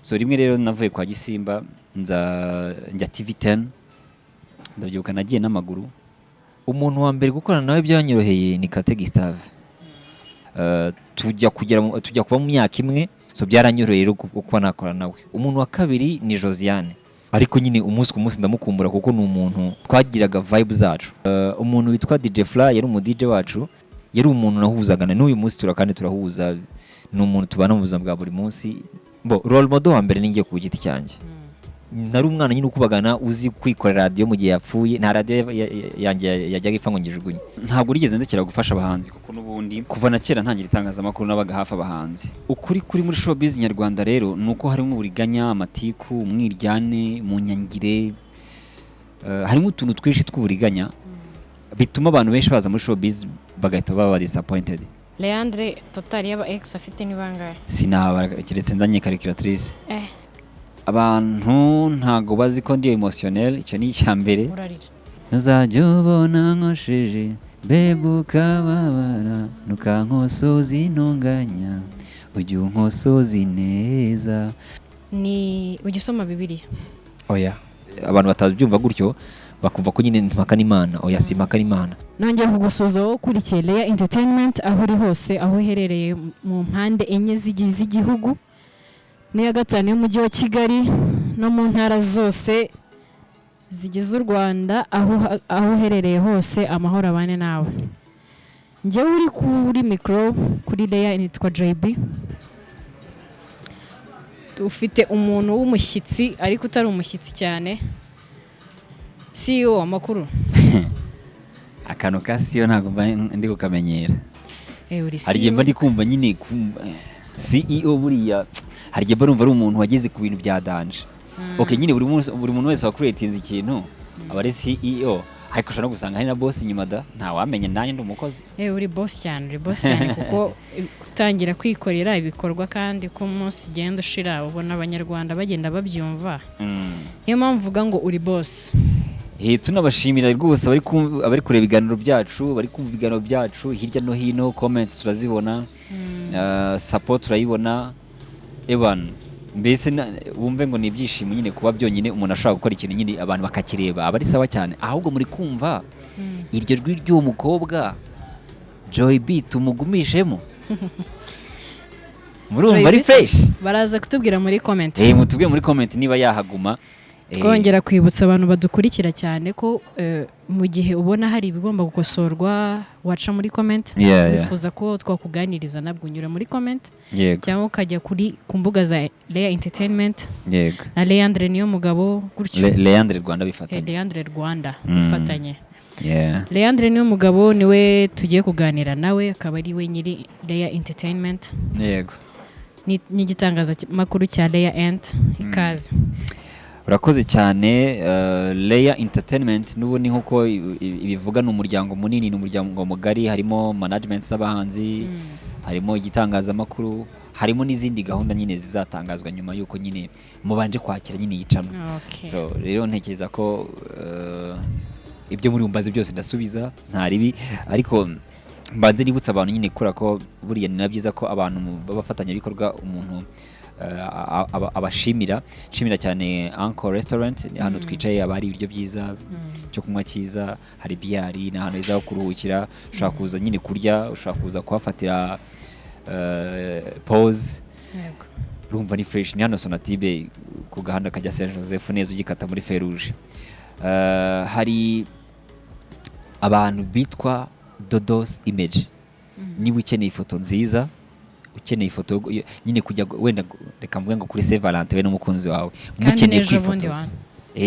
So rimwe rero navuye kwa Gisimba, nza njya TV10. Ndabyibuka nagiye n'amaguru. Umuntu wa mbere gukorana nawe byanyoroheye ni Kate Gustave. Tujya kuba mu myaka imwe, so byaranyoroheye rero kuba nakora nawe. Umuntu wa kabiri ni Josiane, ariko nyine umunsi ku munsi ndamukumbura kuko ni umuntu twagiraga vibe zacu. Umuntu witwa DJ Fly yari umu DJ wacu, yari umuntu nahuzaga na n'uyu munsi kandi turahuza, ni umuntu tubana mu buzima bwa buri munsi. Bo role model wa mbere ni njye ku giti cyanjye. Nari umwana nyine ukubagana, uzi kwikorera radiyo mu gihe yapfuye. Nta radiyo yanjye yajyaga ipfa ngo ngijugunye. Ntabwo nigeze ndekera gufasha abahanzi, kuko n'ubundi kuva na kera ntangira itangazamakuru nabaga hafi abahanzi. Ukuri kuri muri showbiz nyarwanda rero ni uko harimo uburiganya, amatiku, umwiryane mu nyangire, harimo utuntu twinshi tw'uburiganya bituma abantu benshi baza muri showbiz bagahita baba disappointed. Leandre, total y'aba ex afite ni bangahe? Sinabara keretse nzanye calculatrice. Abantu ntago bazi ko ndi emotionnel, icyo ni icya mbere. Urarira? Ntuzajya ubona nkosheje bebe ukababara, ntukankosoza intonganya, ujye unkosoza ineza. Ni ujya usoma Bibiliya? Oya, abantu batabyumva gutyo bakumva ko nyine mpakana Imana. Oya, si mpakana Imana. Nongeye kugusuhuza wowe ukurikiye Leya Entertainment, aho uri hose, aho uherereye mu mpande enye zigize igihugu n'iya gatanu y'umujyi wa Kigali no mu ntara zose zigize u Rwanda. Aho uherereye hose, amahoro abane nawe. Njyewe uri kuri mikoro kuri Leya nitwa JB. Ufite umuntu w'umushyitsi ariko utari umushyitsi cyane, CEO, amakuru? Akantu ka CEO ntabwo mba ndi kukamenyera. Uri Hari igihe mba CEO. ndi kumva nyine, kumva CEO buriya hari igihe mba numva ari umuntu wageze ku bintu bya danger. Okay, nyine buri munsi buri muntu wese wacreatinze ikintu aba ari CEO, ariko ushobora no gusanga hari na boss inyuma da, ntawamenya, nanjye ndi umukozi. Uri boss cyane, uri boss cyane, kuko gutangira kwikorera ibikorwa kandi ko umunsi ugenda ushira ubona Abanyarwanda bagenda babyumva, niyo mpamvu uvuga ngo uri boss. Tunabashimira rwose abari kureba ibiganiro byacu, bari kumva ibiganiro byacu hirya no hino. Comments turazibona, support turayibona. Evan, mbese wumve ngo ni ibyishimo nyine kuba byonyine umuntu ashobora gukora ikintu nyine abantu bakakireba, aba ari sawa cyane. Ahubwo muri kumva iryo jwi ry'uwo mukobwa Joy B, tumugumishemo, murumva Joy ari B se? fresh. Baraza kutubwira muri comment. Mutubwire muri comment niba yahaguma. Twongera kwibutsa abantu badukurikira cyane ko mu gihe ubona hari ibigomba gukosorwa waca muri comment. Wifuza ko twakuganiriza nabwo unyura muri comment cyangwa ukajya ku mbuga za Leya Entertainment na Leandre niyo mugabo gutyo. Leandre Rwanda bifatanye. Leandre Rwanda bifatanye. Leandre niyo mugabo niwe tugiye kuganira nawe, akaba ari we nyiri Leya Entertainment n'igitangazamakuru cya Leya Ent. Ikaze. Urakoze cyane. Leya Entertainment n'ubundi nk'uko ibivuga ni umuryango munini, ni umuryango mugari. Harimo management z'abahanzi, harimo igitangazamakuru, harimo n'izindi gahunda nyine zizatangazwa nyuma y'uko nyine mubanje kwakira nyine yicano. So rero ntekereza ko ibyo muri bumbaze byose ndasubiza nta ribi, ariko mbanze nibutsa abantu nyine kubera ko buriya ni na byiza ko abantu b'abafatanyabikorwa umuntu abashimira. Nshimira cyane Uncle Restaurant. Ni hano twicaye, haba hari ibiryo byiza, icyo kunywa cyiza, hari biyari, ni ahantu heza ho kuruhukira. Ushobora kuza nyine kurya, ushobora kuza kuhafatira pause. Urumva ni fresh. Ni hano Sonatube ku gahanda kajya Saint Joseph neza, ugikata muri feruje. Hari abantu bitwa Dodos Image. Niba ukeneye ifoto nziza, ukeneye ifoto nyine kujya wenda reka mvuge ngo kuri Saint Valentin we n'umukunzi wawe mukeneye n'ejo bundi. kwifotoza,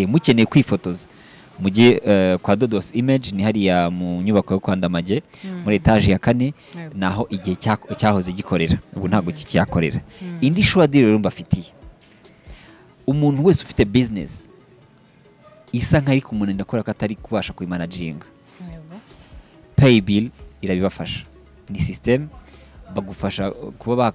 mukeneye kwifotoza, mujye kwa Dodos Image. Ni hariya mu nyubako yo kwa Ndamage muri etaje ya kane. Naho igihe cyahoze gikorera, ubu ntabwo kikihakorera. Indi sure deal rero mbafitiye, umuntu wese ufite business isa nk'ari kumunanira kubera ko atari kubasha kuyimanaginga, Paybill irabibafasha. Ni system bagufasha kuba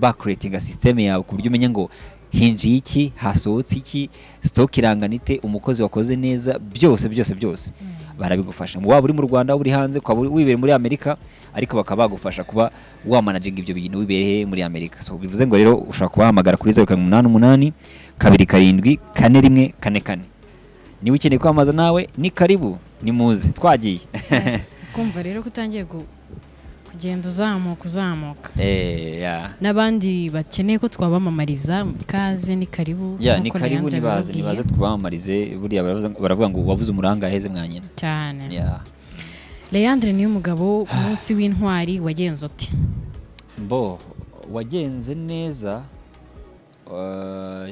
bacreatinga system yawe ku buryo umenya ngo Hinjiye iki, hasohotse iki, stock irangana ite, umukozi wakoze neza, byose byose byose barabigufasha. Waba uri mu Rwanda, waba uri hanze, ukaba wibereye muri Amerika, ariko bakaba bagufasha kuba wamanaginga ibyo bintu wibereye muri Amerika. So bivuze ngo rero ushobora kubahamagara kuri 0788 27 41 44. Niba ukeneye kwamamaza nawe, ni karibu, ni muze twagiye. Kumva rero ko utangiye kugenda uzamuka uzamuka. Yeah. N'abandi bakeneye ko twabamamariza, kaze, ni karibu. Yeah, ni nk'uko karibu. Leandre Nibaze. abibabwiye. Nibaze twabamamarize. Buriya baravuga ngo wabuze umuranga aheze mwa nyina. Cyane. Leandre niyo mugabo, umunsi w'intwari wagenze ute? Mbo wagenze neza,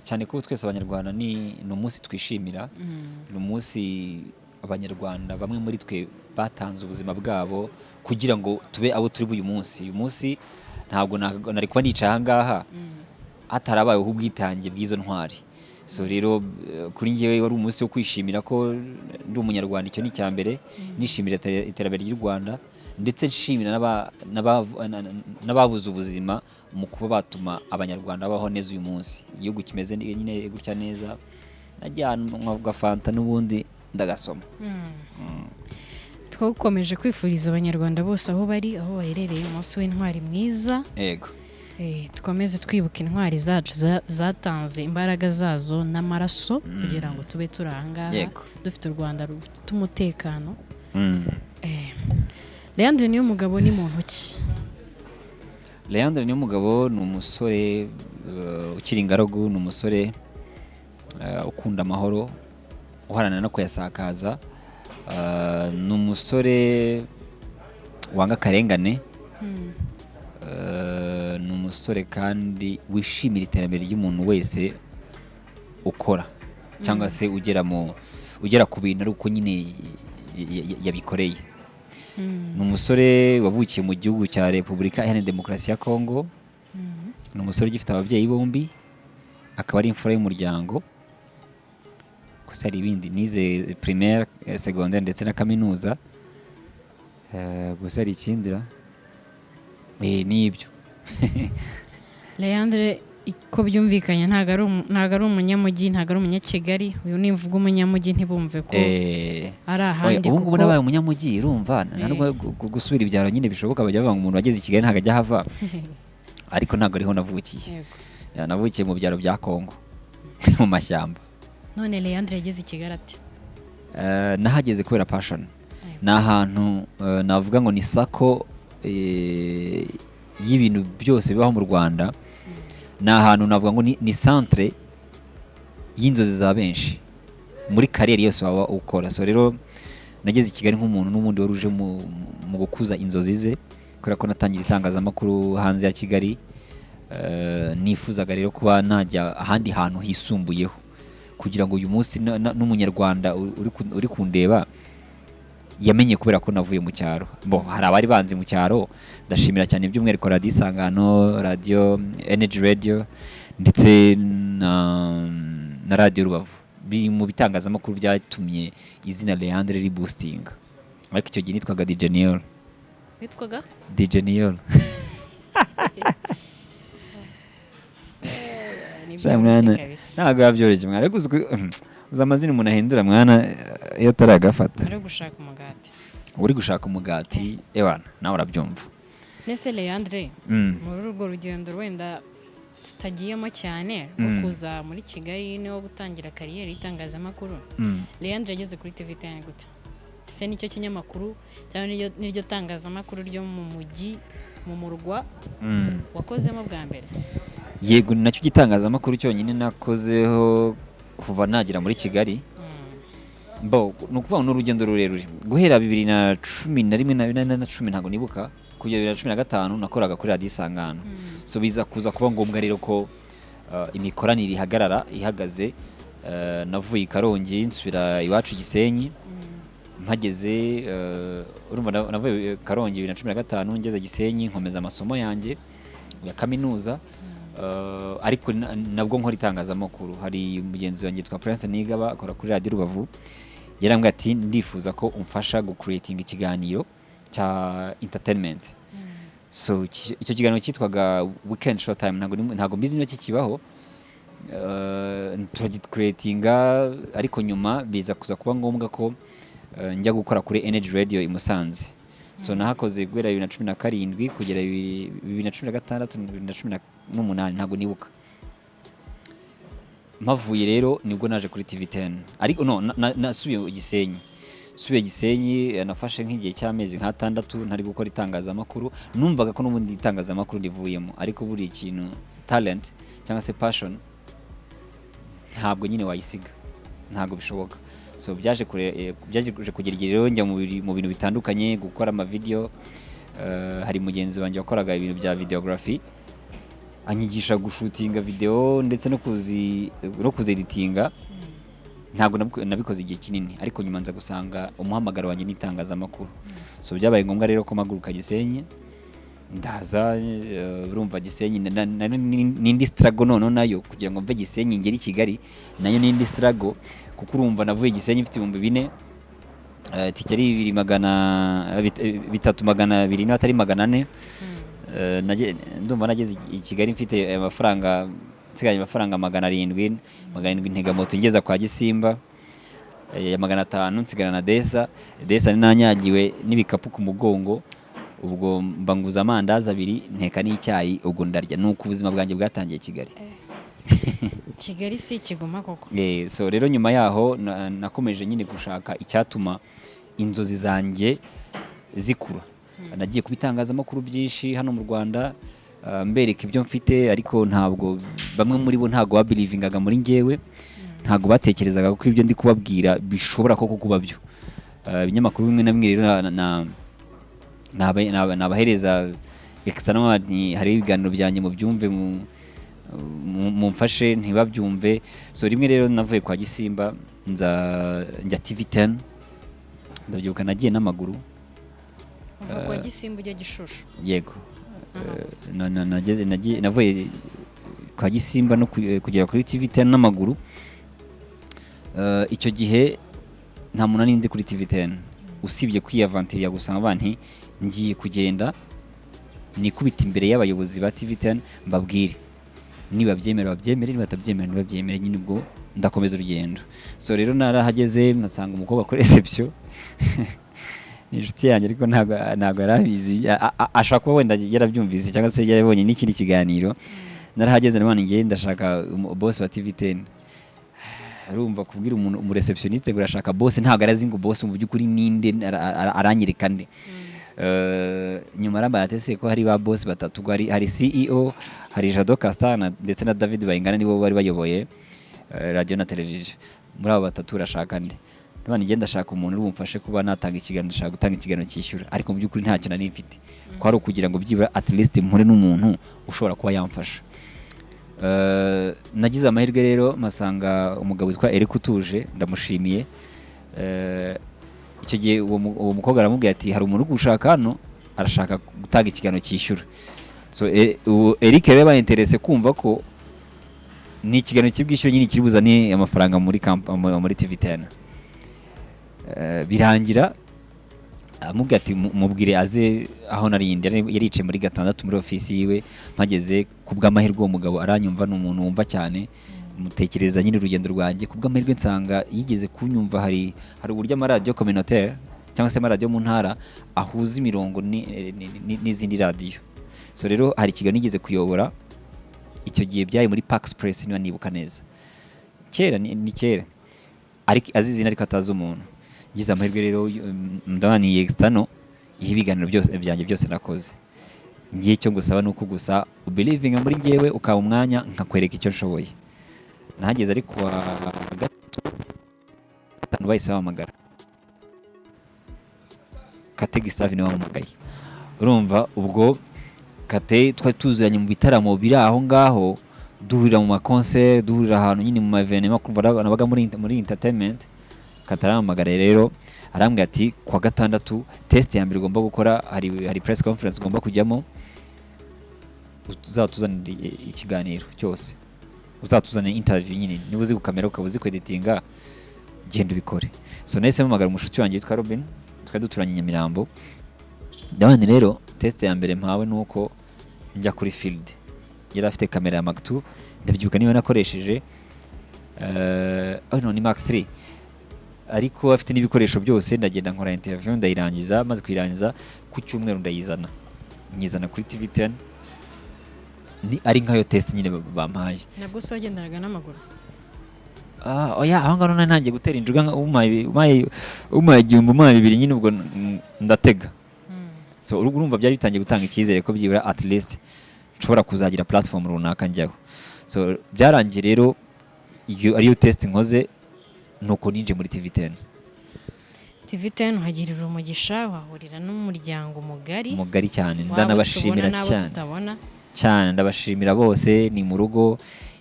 cyane ko twese Abanyarwanda ni umunsi twishimira, ni umunsi Abanyarwanda bamwe muri twe batanze ubuzima bwabo kugira ngo tube abo turi uyu munsi. Uyu munsi ntabwo nari kuba nicaye aha ngaha hatarabayeho ubwitange bw'izo ntwari. So rero kuri njyewe wari umunsi wo kwishimira ko ndi Umunyarwanda, icyo ni icya mbere, nishimira iterambere ry'u Rwanda, ndetse nshimira n'ababuze ubuzima mu kuba batuma Abanyarwanda babaho neza uyu munsi, igihugu kimeze nyine gutya neza. Najya ahantu nkavuga fanta n'ubundi ndagasoma. Twakomeje kwifuriza Abanyarwanda bose aho bari, aho baherereye, umunsi w'intwari mwiza. Yego. Dukomeze twibuka intwari zacu zatanze imbaraga zazo n'amaraso kugira ngo tube turi aha ngaha dufite u Rwanda rufite umutekano. Leandre niyo mugabo ni muntu ki? Leandre Niyomugabo ni umusore ukiri ingaragu, ni umusore ukunda amahoro, uharanira no kuyasakaza. Ni umusore wanga akarengane. Ni umusore kandi wishimira iterambere ry'umuntu wese ukora cyangwa se ugera ku bintu ari uko nyine yabikoreye. Ni umusore wavukiye mu gihugu cya Repubulika Iharanira Demokarasi ya Kongo. Ni umusore ugifite ababyeyi bombi, akaba ari imfura y'umuryango. Gusa hari ibindi nize primaire, secondaire ndetse na kaminuza. Gusa hari ikindi ra, ni ibyo. Leandre, ko byumvikanye ntabwo ari umunyamujyi, ntabwo ari umunyakigali. Uyu nimvuga umunyamujyi ntibumve ko ari Oya, ahandi. ubu ngubu Kuko nabaye umunyamujyi, urumva nta nubwo gusubira ibyaro nyine bishoboka. Bajya bavuga ngo umuntu wageze i Kigali ntabwo ajya ahava, ariko ntabwo ariho navukiye. Yeah, navukiye mu byaro bya Kongo, mu mashyamba. None Leandre yageze i Kigali ate? Nahageze kubera passion. Ni ahantu navuga ngo ni sako y'ibintu byose bibaho mu Rwanda. Ni ahantu navuga ngo ni centre y'inzozi za benshi muri carrière yose waba ukora. So rero nageze i Kigali nk'umuntu n'ubundi wari uje mu gukuza inzozi ze, kubera ko natangira itangazamakuru hanze ya Kigali. Nifuzaga rero kuba najya ahandi hantu hisumbuyeho kugira ngo uyu munsi n'Umunyarwanda uri kundeba yamenye kubera ko navuye mu cyaro. Bo hari abari banzi mu cyaro, ndashimira cyane by'umwihariko Radiyo Isangano, Radiyo Energy Radio ndetse na Radiyo Rubavu, biri mu bitangazamakuru byatumye izina Leandre riboostinga. Ariko icyo gihe nitwaga DJ Niol. Witwaga? DJ Niol. Ni Sha mwana, byoroshye kabisa. Ntabwo biba byoroshye mwana, ariko uzi amazina umuntu ahindura mwana iyo ataragafata. Uri gushaka umugati. Uri gushaka umugati, ewana nawe urabyumva. Nese Leandre, muri urwo rugendo wenda tutagiyemo cyane rwo kuza muri Kigali niwo gutangira carrière y'itangazamakuru, Leandre yageze kuri TV 10 gute? Ese nicyo kinyamakuru cyangwa niryo tangazamakuru ryo mu mujyi, mu murwa, wakozemo bwa mbere? Yego, ni nacyo gitangazamakuru cyonyine nakozeho kuva nagera muri Kigali. Bo ni ukuvuga ngo ni urugendo rurerure guhera 2011 na cumi, ntabwo nibuka, kugera 2015 nakoraga kuri Radiyo Isangano. So biza kuza kuba ngombwa rero ko imikoranire ihagarara ihagaze. Navuye i Karongi nsubira iwacu i Gisenyi. Mpageze, urumva navuye i Karongi 2015, ngeze Gisenyi nkomeza amasomo yanjye ya kaminuza. Ariko nabwo nkora itangazamakuru. Hari mugenzi wanjye yitwa Prince Nigaba, akora kuri Radiyo Rubavu, yarambwiye ati: "Ndifuza ko umfasha gucreating ikiganiro cya entertainment." So icyo kiganiro cyitwaga Weekend Showtime. Ntabwo mbizi niba kikibaho. Turagicreatinga, ariko nyuma biza kuza kuba ngombwa ko njya gukora kuri Energy Radio i Musanze. So nahakoze guhera 2017 kugera 2016, 2018, ntabwo nibuka. Mpavuye rero nibwo naje kuri TV10, ariko no nasubiye Gisenyi. Subiye Gisenyi, nafashe nk'igihe cy'amezi nk'atandatu ntari gukora itangazamakuru. Numvaga ko n'ubundi itangazamakuru rivuyemo, ariko buri ikintu, talent cyangwa se passion, ntabwo nyine wayisiga, ntabwo bishoboka. So byaje kugera igihe rero njya mu bintu bitandukanye, gukora amavideo. Hari mugenzi wanjye wakoraga ibintu bya videography, anyigisha gushootinga video ndetse no kuzeditinga. Ntabwo nabikoze igihe kinini, ariko nyuma nza gusanga umuhamagaro wanjye n'itangazamakuru. So byabaye ngombwa rero ko mpaguruka Gisenyi ndaza. Urumva Gisenyi n'indi struggle noneho nayo kugira ngo mve Gisenyi ngere i Kigali, nayo n'indi struggle, kuko urumva navuye Gisenyi mfite 4000, tike ari bibiri magana 3200 niba atari 400. Ndumva nageze i Kigali mfite amafaranga, nsigaranye amafaranga 700, 700 ntega moto ingeza kwa Gisimba ya 500, nsigara na desa desa, nanyagiwe n'ibikapu ku mugongo. Ubwo mbanguza amandazi abiri, nteka n'icyayi, ubwo ndarya. Nuko ubuzima bwanjye bwatangiye Kigali. Kigali si ikigoma koko. So rero nyuma yaho nakomeje nyine gushaka icyatuma inzozi zanjye zikura. Nagiye ku bitangazamakuru byinshi hano mu Rwanda, mbereka ibyo mfite, ariko ntabwo bamwe muri bo ntabwo babelievingaga muri njyewe, ntabwo batekerezaga ko ibyo ndi kubabwira bishobora koko kuba byo. Ibinyamakuru bimwe na bimwe rero nabahereza external, hari ibiganiro byanjye mu byumve, mumfashe, ntibabyumve. So rimwe rero navuye kwa Gisimba nza njya TV10, ndabyibuka nagiye n'amaguru. Uva kwa Gisimba ujya Gishushu? Yego. Navuye kwa Gisimba no kugera kuri TV10 n'amaguru. Icyo gihe nta muntu nari nzi kuri TV10 usibye kwiyavantiriya gusa, nkavuga nti ngiye kugenda nikubita imbere y'abayobozi ba TV10, mbabwire, niba babyemera babyemere, niba batabyemera ntibabyemere nyine, ubwo ndakomeza urugendo. So rero narahageze mpasanga umukobwa kuri reception, ni inshuti yanjye, ariko ntabwo yari abizi. Ashobora kuba wenda yarabyumvise cyangwa se yarabonye n'ikindi kiganiro. Narahageze ndabona, ngiye ndashaka boss wa TV10. Urumva kubwira umuntu umureceptionniste ngo urashaka boss, ntabwo arazi ngo boss mu by'ukuri ninde, aranyereka nde? Nyuma arambaye ati ese ko hari ba boss batatu, ngo hari CEO, hari Jado Castar ndetse na David Bayingana, nibo bari bayoboye radio na television. Muri abo batatu urashaka nde? None njye ndashaka umuntu uri bumfashe kuba natanga ikiganiro, ndashaka gutanga ikiganiro cyishyura, ariko mu by'ukuri ntacyo nari mfite, ko ari ukugira ngo byibura at least mpure n'umuntu ushobora kuba yamfasha. Nagize amahirwe rero mpasanga umugabo witwa Eric Utuje, ndamushimiye. Icyo gihe uwo mukobwa aramubwira ati hari umuntu uri gushaka hano, arashaka gutanga ikiganiro cyishyura. So uwo Eric rero yabaye intéressé kumva ko ni ikiganiro cy'ubwishyura nyine kiri buzane amafaranga muri TV10. Birangira amubwira ati mubwire aze aho narindi. Yari yicaye muri gatandatu muri ofisi yiwe. Mpageze ku bw'amahirwe uwo mugabo aranyumva, ni umuntu wumva cyane. Mutekereza nyine urugendo rwanjye, ku bw'amahirwe nsanga yigeze kunyumva. Hari uburyo amaradiyo communautaire cyangwa se amaradiyo mu ntara ahuza imirongo n'izindi radiyo. So rero hari ikiganiro nigeze kuyobora icyo gihe, byari muri Pax Press niba nibuka neza, kera ni kera, ariko azi izina ariko atazi umuntu. Ngize amahirwe rero, ndabona ni external iha ibiganiro byose byanjye byose nakoze. Ngiye icyo ngusaba ni uko gusa ubelievinga muri njyewe, ukaba umwanya nkakwereka icyo nshoboye. Nahageze ari kuwa gatanu, bahise bahamagara Kate Gustave, niwe wampamagaye. Urumva ubwo Kate twari tuziranye mu bitaramo biri aho ngaho, duhurira mu maconcert, duhurira ahantu nyine mu ma événement, kumva nabaga muri entertainment. Kate arampamagara rero arambwira ati kuwa gatandatu test ya mbere ugomba gukora, hari press conference ugomba kujyamo, uzatuzanira ikiganiro cyose, uzatuzanira interview nyine, niba uzi gukamera ukaba uzi kweditinga, genda ubikore. So nahise mpamagara umushuti wanjye witwa Robin, twari duturanye i Nyamirambo. Ndabona rero test ya mbere mpawe nuko njya kuri field, yari afite kamera ya Mark 2. Ndabyibuka niba nakoresheje, oh no, ni Mark 3, ariko afite n'ibikoresho byose. Ndagenda nkora interview, ndayirangiza. Maze kuyirangiza ku cyumweru, ndayizana, nyizana kuri TV10, ni ari nkayo test nyine bampaye. Nabwo se wagendanaga n'amaguru? Ah, oya, aho ngaho nari ntangiye gutera injuga, umpaye 1000, umpaye 2000 nyine, ubwo ndatega. So urumva byari bitangiye gutanga icyizere ko byibura at least nshobora kuzagira platform runaka njyaho. So byarangiye rero iyo ariyo test nkoze, nuko ninjiye muri TV10. TV10 uhagirira umugisha, wahurira n'umuryango mugari. Mugari cyane. Wabo Ndanabashimira tubona n'abo cyane. tutabona. Cyane, ndabashimira bose. Ni mu rugo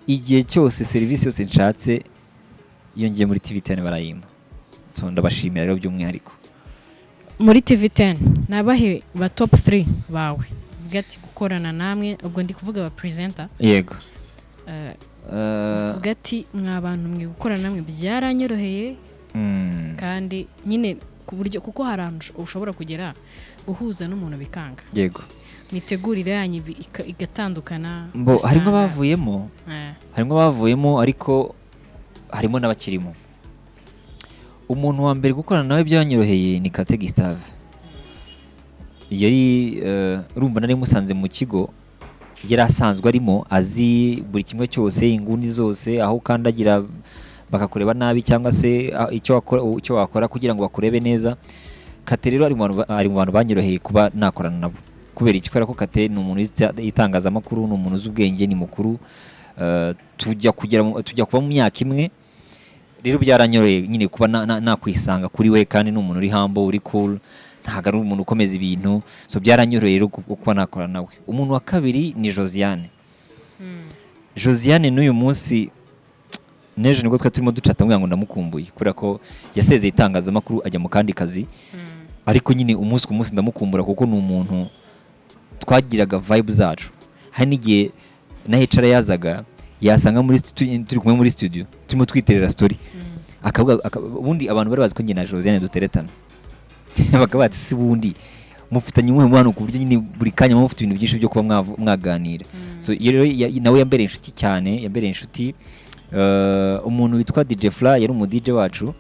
igihe cyose, serivisi yose nshatse iyo ngiye muri TV10 barayimpa. So ndabashimira rero by'umwihariko. Muri TV10 ni abahe ba top 3 bawe uvuga ati gukorana namwe, ubwo ndi kuvuga aba presenter? Yego. Uvuga ati mwa bantu mwe, gukorana namwe byaranyoroheye, kandi nyine ku buryo, kuko hari ahantu ushobora kugera guhuza n'umuntu bikanga, imitegurire yanyu igatandukana, Mbo harimo ugasanga- abavuyemo. Harimo abavuyemo, ariko harimo n'abakirimo. Umuntu wa mbere gukorana nawe byanyoroheye ni Kate Gustave. Yari urumva nari musanze mu kigo yari asanzwe arimo, azi buri kimwe cyose, inguni zose, aho ukandagira bakakureba nabi cyangwa se icyo wakora kugira ngo bakurebe neza. Kate rero ari mu bantu banyoroheye kuba nakorana nabo. Kubera iki? Kubera ko Kate ni umuntu uzi itangazamakuru, ni umuntu uzi ubwenge, ni mukuru. Tujya kuba mu myaka imwe, rero byaranyoroheye nyine kuba nakwisanga kuri we. Kandi ni umuntu uri humble, uri cool, ntabwo ari umuntu ukomeza ibintu. So byaranyoroheye rero kuba nakorana nawe. Umuntu wa kabiri ni Josiane. Josiane n'uyu munsi n'ejo nibwo twari turimo ducata, mubwira ngo ndamukumbuye, kubera ko yasezeye itangazamakuru ajya mu kandi kazi, ariko nyine umunsi ku munsi ndamukumbura, kuko ni umuntu twagiraga vibe zacu. Hari n'igihe na HR yazaga yasanga muri turi kumwe muri studio, turimo twiterera story, akavuga ubundi abantu bari bazi ko njye na Josiane duteretana, bakaba bati: "Si bundi mufitanye umuhe mubano ku buryo nyine buri kanya muba mufite ibintu byinshi byo kuba mwaganira?" So iyo rero nawe yambereye inshuti cyane, yambereye inshuti. Umuntu witwa DJ Fla yari umu DJ wacu,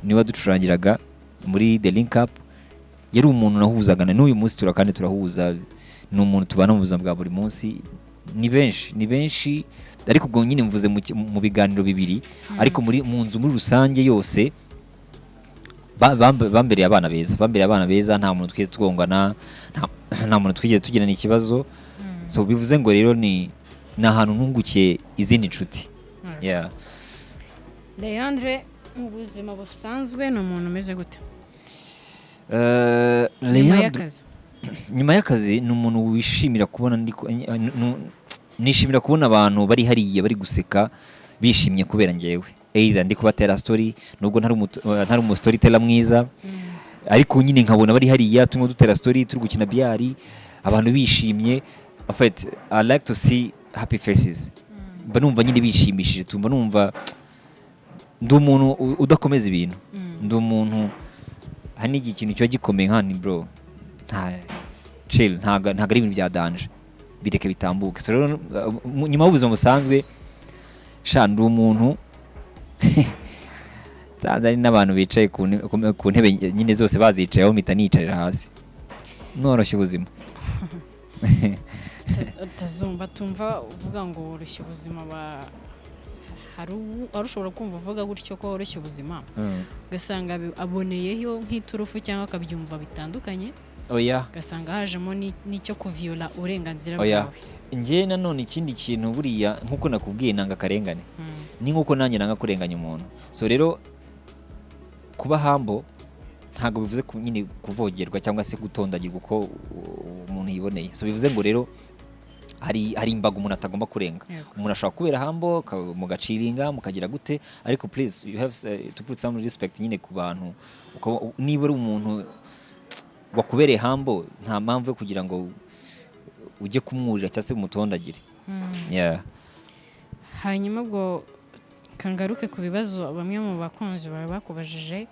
niwe waducurangiraga muri The Link Up. Yari umuntu nahuzaga na n'uyu munsi kandi turahuza, ni umuntu tubana mu buzima bwa buri munsi. Ni benshi, ni benshi, ariko ubwo nyine mvuze mu biganiro bibiri, ariko muri mu nzu muri rusange yose bambereye abana beza, bambereye abana beza. Nta muntu twigeze tugongana, nta muntu twigeze tugirana ikibazo. So bivuze ngo rero ni ahantu nungukiye izindi nshuti. Yeah. Leandre mu buzima busanzwe ni umuntu umeze gute nyuma y'akazi? Nyuma y'akazi ni umuntu wishimira kubona nishimira kubona abantu bari hariya bari guseka, bishimye kubera njyewe, either ndi kubatera story, nubwo ntari umu storyteller mwiza, ariko nyine nkabona bari hariya turimo dutera story, turi gukina biyari, abantu bishimye. En fait, I like to see happy faces. Mba numva nyine bishimishije, tumba numva ndi umuntu udakomeza ibintu. Ndi umuntu, hari n'igihe ikintu kiba gikomeye nka ni bro, nta chill, ntago ari ibintu bya danger, bireke bitambuke. So rero nyuma y'ubuzima busanzwe, sha, ndi umuntu nsanze hari n'abantu bicaye ku ntebe nyine zose bazicayeho, mpita niyicarira hasi, noroshya ubuzima. Utazumva tumva uvuga ngo woroshya ubuzima, hari ushobora kumva uvuga gutyo ko woroshya ubuzima, ugasanga aboneyeho nk'iturufu cyangwa akabyumva bitandukanye, Oya. ugasanga hajemo n'icyo kuviyola uburenganzira Oya. bwawe. Njye nanone ikindi kintu, buriya nk'uko nakubwiye, nanga akarengane. Ni nk'uko nanjye nanga kurenganya umuntu. So rero kuba humble ntabwo bivuze nyine kuvogerwa cyangwa se gutondagirwa uko umuntu yiboneye. So bivuze ngo rero hari imbaga umuntu atagomba kurenga. Umuntu ashobora kubera humble, mugaciringa, mukagira gute, ariko please, you have to put some respect nyine ku bantu. Niba uri umuntu wakubereye humble, nta mpamvu yo kugira ngo ujye kumwurira cyangwa se umutondagire. Yeah. Hanyuma ubwo kangaruke ku bibazo bamwe mu bakunzi bawe bakubajije.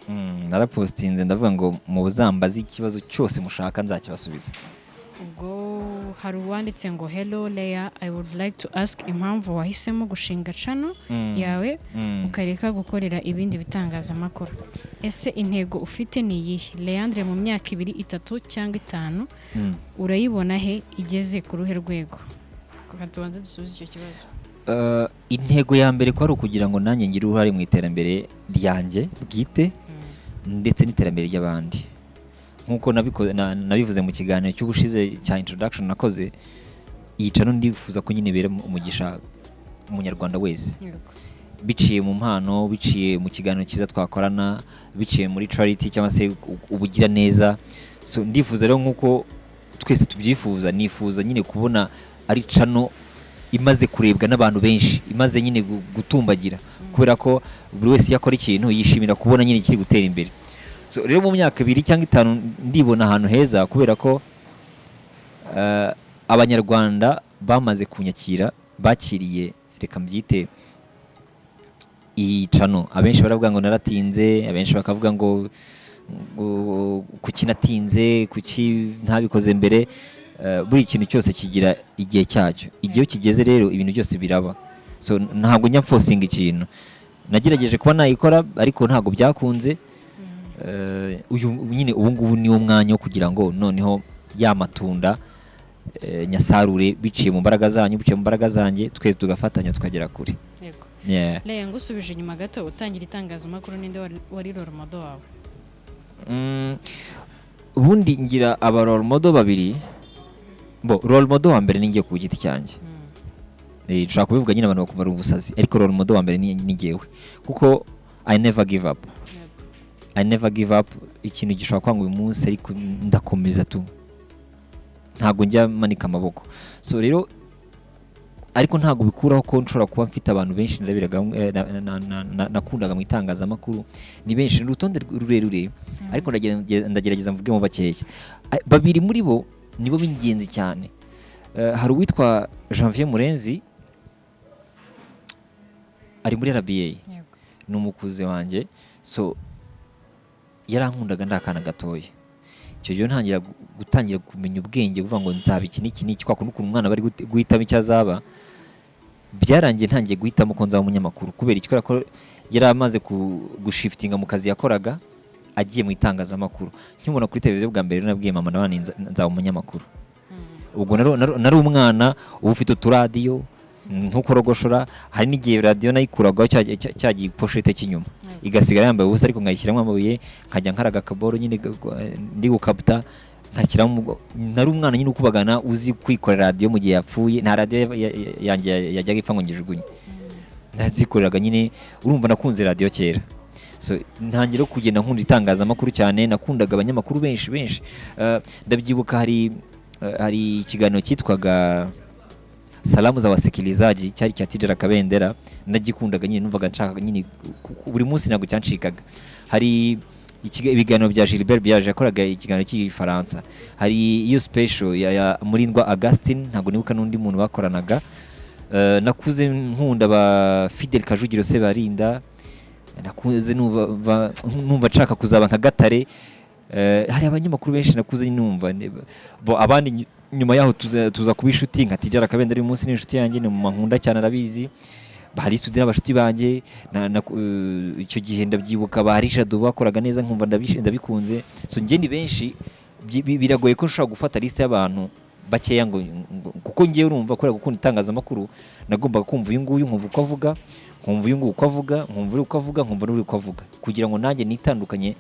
Narapostinze ndavuga ngo muzambaze ikibazo cyose mushaka, nzakibasubiza. Ubwo hari uwanditse ngo: "Hello Leya, I would like to ask impamvu wahisemo gushinga channel yawe ukareka gukorera ibindi bitangazamakuru. Ese intego ufite ni iyihe? Leandre mu myaka 2, 3 cyangwa 5 urayibona he, igeze ku ruhe rwego?" Reka tubanze dusubize icyo kibazo. Intego ya mbere ko ari ukugira ngo nanjye ngire uruhare mu iterambere ryanjye bwite ndetse n'iterambere ry'abandi, nk'uko nabivuze mu kiganiro cy'ubushize cya introduction nakoze. Iyi channel ndifuza ko nyine ibera umugisha umunyarwanda wese, biciye mu mpano, biciye mu kiganiro cyiza twakorana, biciye muri charity cyangwa se ubugiraneza. So ndifuza rero, nk'uko twese tubyifuza, nifuza nyine kubona ari channel imaze kurebwa n'abantu benshi, imaze nyine gutumbagira, kubera ko buri wese iyo akora ikintu yishimira kubona nyine kiri gutera imbere. So rero mu myaka 2 cyangwa 5 ndibona ahantu heza, kubera ko abanyarwanda bamaze kunyakira, bakiriye, reka mbyite, iyi channel. Abenshi baravuga ngo naratinze, abenshi bakavuga ngo kuki natinze, kuki ntabikoze mbere. Buri kintu cyose kigira igihe cyacyo. Igihe iyo kigeze rero ibintu byose biraba. So ntabwo njya mforcinga ikintu. Nagerageje kuba nayikora ariko ntabwo byakunze. Uyu nyine ubu ngubu niwo mwanya wo kugira ngo noneho ya matunda nyasarure, biciye mu mbaraga zanyu, biciye mu mbaraga zanjye, twese tugafatanya tukagera kure. Yego. Leya, ngusubije inyuma gato, utangira itangazamakuru ninde wari role model wawe? Ubundi ngira aba role model babiri. Bo role model wa mbere ni njye ku giti cyanjye. Nshobora kubivuga nyine abantu bakumva ari ubusazi, ariko role model wa mbere ni njyewe, kuko I never give up. I never give up. Ikintu gishobora kwanga uyu munsi ariko ndakomeza tu, ntabwo njya manika amaboko. So rero ariko ntabwo bikuraho ko nshobora kuba mfite abantu benshi narabiraga, nakundaga mu itangazamakuru. Ni benshi, ni urutonde rurerure, ariko ndagerageza mvuge mu bakeya. Babiri muri bo nibo b'ingenzi cyane. Hari uwitwa Janvier Murenzi, ari muri RBA, ni umukuze wanjye. So yarankundaga ndi akana gatoya. Icyo gihe ntangira gutangira kumenya ubwenge, kuvuga ngo nzaba iki n'iki n'iki, kwa kundi ukuntu umwana bari guhitamo icyo azaba. Byarangiye ntangiye guhitamo ko nzaba umunyamakuru. Kubera iki? Kubera ko yari amaze gushiftinga mu kazi yakoraga agiye mu itangazamakuru. Nkimubona kuri televiziyo bwa mbere rero nabwiye mama nabana nzaba umunyamakuru. Ubwo nari umwana uba ufite uturadiyo ntukorogoshora. Hari n'igihe radiyo nayikuragaho cya gipochette cy'inyuma igasigara yambaye ubusa, ariko nkayishyiramo amabuye, nkajya nkaraga akaboro nyine ndi gukaputa nkashyiramo nari umwana nyine ukubagana, uzi kwikorera radiyo mu gihe yapfuye. Nta radiyo yanjye yajyaga ipfa ngo ngijugunye, nazikoreraga nyine. Urumva nakunze radiyo kera. So ntangira kugenda nkunda itangazamakuru cyane. Nakundaga abanyamakuru benshi benshi. Ndabyibuka hari ikiganiro cyitwaga Salamu za Wasikilizaji, cyari cya Tijara Kabendera. Ndagikundaga nyine, numvaga nshaka nyine buri munsi, ntabwo cyancikaga. Hari ibiganiro bya Gilbert Biaje, yakoraga ikiganiro cy'igifaransa. Hari iyo special ya Murindwa Augustin, ntabwo nibuka n'undi muntu bakoranaga. Nakuze nkunda ba Fidel Kajugiro Sebarinda, nakuze numva nshaka kuzaba nka Gatare. Hari abanyamakuru benshi nakuze numva bo abandi nyuma yaho tuza kuba inshuti, nka Tijara Kabendera uyu munsi ni inshuti yanjye, ni mu nkunda cyane, arabizi. Hari studio n'abashuti banjye icyo gihe ndabyibuka, ba Richard bakoraga neza, nkumva ndabikunze. So njye ni benshi, biragoye ko nshobora gufata liste y'abantu bakeya ngo kuko ngewe urumva kubera gukunda itangazamakuru nagombaga kumva uyu nguyu, nkumva uko avuga, nkumva uyu nguyu uko avuga, nkumva uri uko avuga, nkumva n'uri uko avuga, kugira ngo nanjye nitandukanye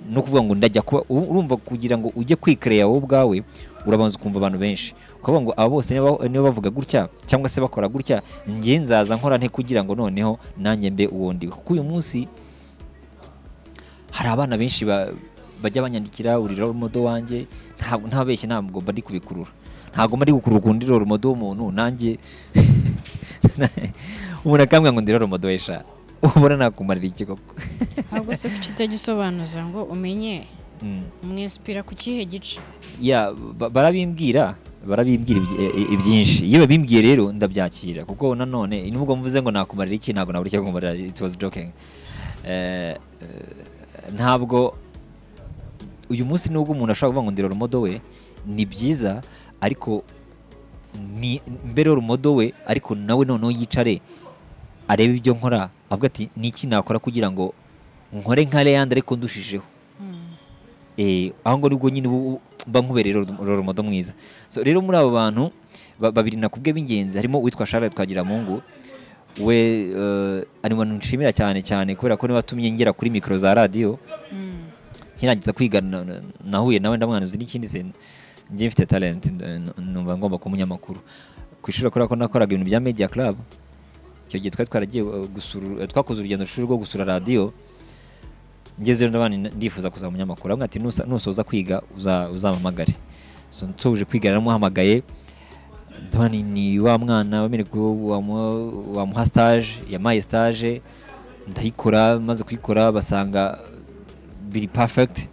no kuvuga ngo ndajya kuba urumva kugira ngo ujye kwikereya wowe ubwawe urabanza ukumva abantu benshi, ukavuga ngo aba bose niba bavuga gutya cyangwa se bakora gutya, njye nzaza nkora nte kugira ngo noneho nanjye mbe uwo ndiwe? Kuko uyu munsi hari abana benshi bajya banyandikira: "Uri role model wanjye." Ntabwo ntabeshye, ntabwo mba ndi kubikurura, ntabwo mba ndi gukurura ukundi role model w'umuntu. Nanjye umuntu akambwira ngo ndi role model we, sha, ubona nakumarira iki koko? Ahubwo se kuki utagisobanuza ngo umenye umwinspira ku kihe gice? Ya, barabimbwira ibyinshi. Iyo babimbwiye rero ndabyakira, kuko nanone nubwo mvuze ngo nakumarira iki, ntabwo nabura icyo kumarira. It was joking. Ntabwo uyu munsi nubwo umuntu ashobora kuvuga ngo ndi role model we, Ni byiza, ariko ni mbere role model we, ariko nawe noneho yicare arebe ibyo nkora, avuga ati: "Niki nakora kugira ngo nkore nka Leandre ariko ndushijeho?" Aho ngo nibwo nyine ubu mba nkubereye role model mwiza. So rero muri abo bantu babiri nakubwiye b'ingenzi, harimo uwitwa Charles Twagiramungu. We ari mu bantu nshimira cyane cyane, kubera ko niwe watumye ngera kuri mikoro za radiyo. Nkirangiza kwiga nahuye nawe, ndamwanuzi n'ikindi se, njye mfite talent, numva ngomba kuba umunyamakuru ku ishuri, kubera ko nakoraga ibintu bya media club. Icyo gihe twari twaragiye gusura, twakoze urugendo shuri rwo gusura radiyo. Ngezeyo ndabana ndifuza kuzaba umunyamakuru. Aramubwira ati: "Nusoza kwiga uzampamagare." So nsoje kwiga naramuhamagaye, ndabona ni wa mwana wemerewe ko wamuha stage. Yampaye stage ndayikora. Maze kuyikora basanga biri perfect.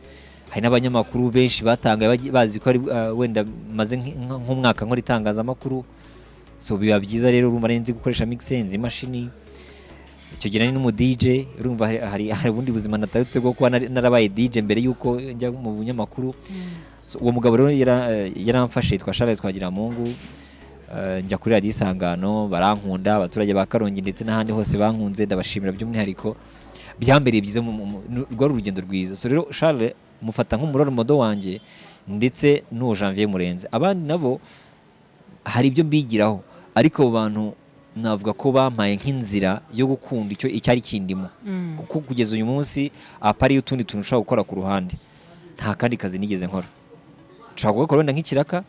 Hari n'abanyamakuru benshi batangaye bazi ko ari wenda maze nk'umwaka nkora itangazamakuru. So biba byiza rero. Urumva nari nzi gukoresha mixer, nzi imashini. Icyo gihe nari n'umu DJ. Urumva hari ubundi buzima natarutse bwo kuba narabaye DJ mbere y'uko njya mu bunyamakuru. So, uwo mugabo rero yaramfashe, yitwa Charles Twagiramungu. Njya kuri Radiyo Isangano, barankunda. Abaturage ba Karongi ndetse n'ahandi hose bankunze, ndabashimira by'umwihariko. Byambereye byiza, rwari urugendo rwiza. So rero Charles mufata nk'umu role model wanjye, ndetse n'uwo Janvier Murenzi. Abandi nabo hari ibyo mbigiraho, ariko abo bantu navuga ko bampaye nk'inzira yo gukunda icyo icyari kindimo, kuko kugeza uyu munsi apari y'utundi tuntu ushobora gukora ku ruhande, nta kandi kazi nigeze nkora. Nshobora kugakora wenda nk'ikiraka,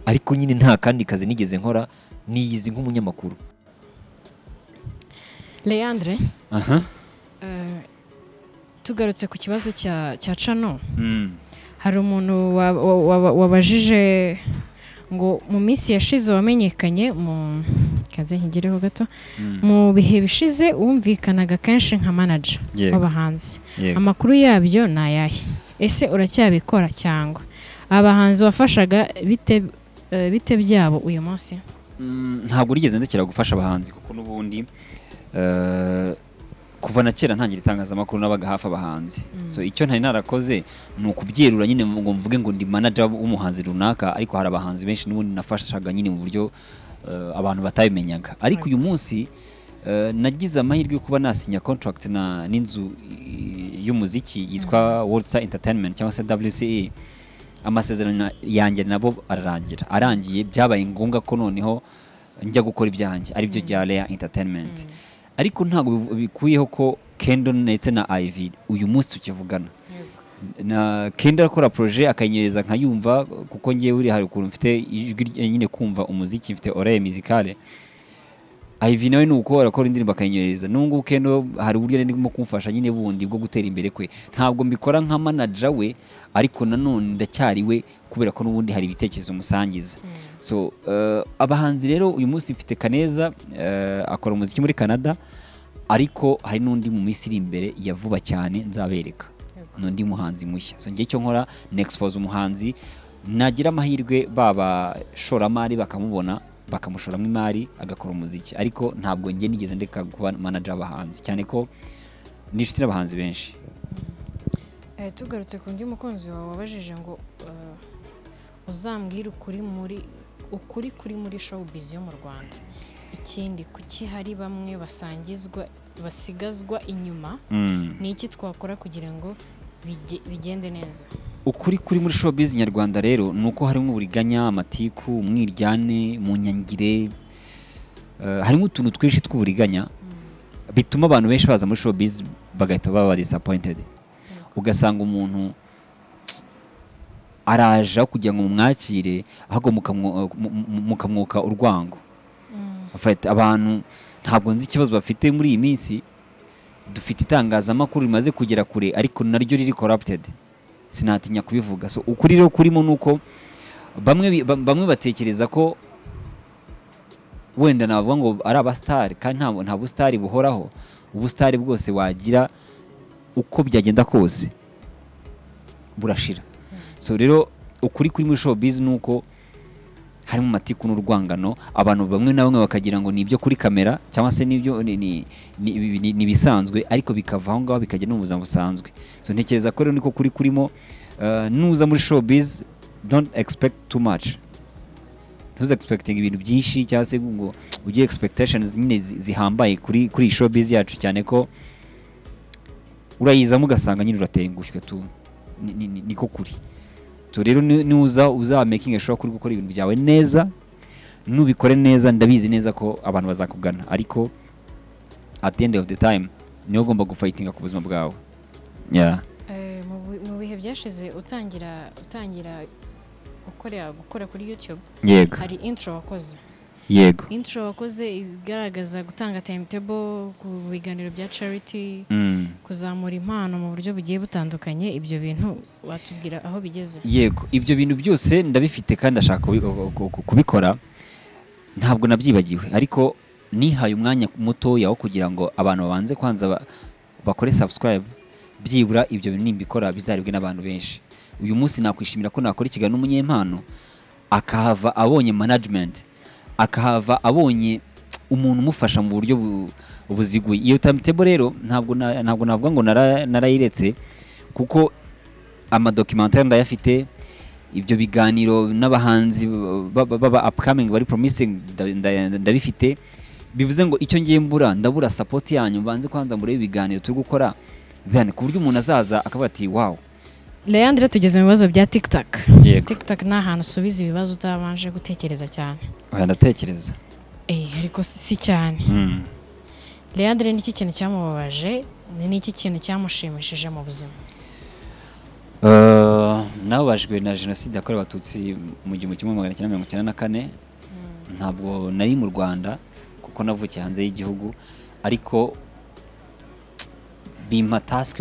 ariko nyine nta kandi kazi nigeze nkora, niyizi nk'umunyamakuru. Leandre, Aha. Tugarutse ku kibazo cya channel, hari umuntu wabajije ngo mu minsi yashize wamenyekanye mu kaze nkigireho gato, mu bihe bishize wumvikanaga kenshi nka manager w'abahanzi. Amakuru yabyo ni ayahe? Ese uracyabikora, cyangwa abahanzi wafashaga bite, bite byabo uyu munsi? Ntabwo nigeze ndekera gufasha abahanzi, kuko n'ubundi kuva na kera ntangira itangazamakuru nabaga hafi abahanzi. So icyo ntari narakoze ni ukubyerura nyine ngo mvuge ngo ndi manager w'umuhanzi runaka, ariko hari abahanzi benshi n'ubundi nafashaga nyine mu buryo abantu batabimenyaga. Ariko uyu munsi nagize amahirwe yo kuba nasinya contract na n'inzu y'umuziki yitwa World Star Entertainment cyangwa se WCE. Amasezerano yanjye nabo ararangira. Arangiye byabaye ngombwa ko noneho njya gukora ibyanjye, aribyo bya Lea Entertainment. Ariko ntabwo bikuyeho ko Kendo ndetse na Ivy uyu munsi tukivugana. Na Kendo akora projet akayinyereza nkayumva, kuko ngewe uri hari ukuntu mfite ijwi nyine kumva umuziki, mfite oreille musicale. Ivy nawe ni uko, arakora indirimbo akayinyohereza. N'ubu Kendo hari uburyo ndimo kumufasha nyine bundi bwo gutera imbere kwe. Ntabwo mbikora nka manager we, ariko nanone ndacyari we, kubera ko n'ubundi hari ibitekerezo musangiza. So abahanzi rero uyu munsi mfite Kaneza, akora umuziki muri Canada, ariko hari n'undi mu minsi iri imbere ya vuba cyane nzabereka, n'undi muhanzi mushya. So njye icyo nkora ni expose umuhanzi, nagira amahirwe baba shoramari bakamubona, bakamushoramo imari, agakora umuziki. Ariko ntabwo njye nigeze ndeka kuba manager w'abahanzi, cyane ko ni inshuti n'abahanzi benshi. Tugarutse ku ndi mukunzi wawe wabajije ngo uzambwire ukuri kuri muri showbiz yo mu Rwanda. Ikindi, kuki hari bamwe basangizwa basigazwa inyuma? Ni iki twakora kugira ngo bigende neza? Ukuri kuri muri showbiz nyarwanda rero ni uko harimo uburiganya, amatiku, umwiryane mu nyangire, harimo utuntu twinshi tw'uburiganya bituma abantu benshi baza muri showbiz bagahita baba disappointed. Ugasanga umuntu araje, aho kugira ngo mumwakire ahubwo mukamwuka urwango. En fait, abantu ntabwo nzi ikibazo bafite muri iyi minsi. Dufite itangazamakuru rimaze kugera kure, ariko naryo riri corrupted, sinatinya kubivuga. So ukuri rero kurimo nuko bamwe batekereza ko wenda navuga ngo ari abasitari, kandi nta busitari buhoraho. Ubusitari bwose wagira, uko byagenda kose burashira. So rero ukuri kuri muri showbiz ni uko harimo amatiku n'urwangano. Abantu bamwe na bamwe bakagira ngo ni ibyo kuri kamera cyangwa se n'ibyo ni ibisanzwe, ariko bikava aho ngaho bikajya no mu buzima busanzwe. So ntekereza ko rero niko kuri kurimo. Nuza muri showbiz Don't expect too much, ntuze expecting ibintu byinshi cyangwa se ngo ugire expectations nyine zihambaye kuri iyi showbiz yacu, cyane ko urayizamo ugasanga nyine uratengushywe tu. Niko kuri tu. Rero nuza uza making sure kuri gukora ibintu byawe neza, nubikore neza, ndabizi neza ko abantu bazakugana, ariko at the end of the time niwe ugomba gufightinga ku buzima bwawe, yeah. Mu bihe byashize utangira gukora kuri YouTube, hari intro wakoze. Intro wakoze igaragaza gutanga timetable ku biganiro bya charity, kuzamura impano mu buryo bugiye butandukanye. Ibyo bintu watubwira aho bigeze? Yego, ibyo bintu byose ndabifite kandi ndashaka kubikora, ntabwo nabyibagiwe, ariko nihaye umwanya mutoya wo kugira ngo abantu babanze kwanza bakore subscribe. Byibura ibyo bintu nimbikora bizarebwe n'abantu benshi. Uyu munsi nakwishimira ko nakora ikiganiro n'umunyempano akahava abonye management, akahava abonye umuntu umufasha mu buryo buziguye. Iyo timetable rero ntabwo navuga ngo narayiretse, kuko amadocumentaire ndayafite, ibyo biganiro n'abahanzi baba upcoming bari promising ndabifite. Bivuze ngo icyo ngiye mbura, ndabura support yanyu, mbanze kwanza murebe ibiganiro turi gukora, then ku buryo umuntu azaza akavuga ati: "Wow." Leandre, tugeze mu bibazo bya TikTok. Yego. TikTok ni ahantu usubiza ibibazo utabanje gutekereza cyane. Oya, ndatekereza. Ariko si cyane. Leandre, ni iki kintu cyamubabaje, ni n'iki kintu cyamushimishije mu buzima? Nababajwe na Jenoside yakorewe Abatutsi mu 1994. Ntabwo nari mu Rwanda kuko navukiye hanze y'igihugu, ariko bimpa task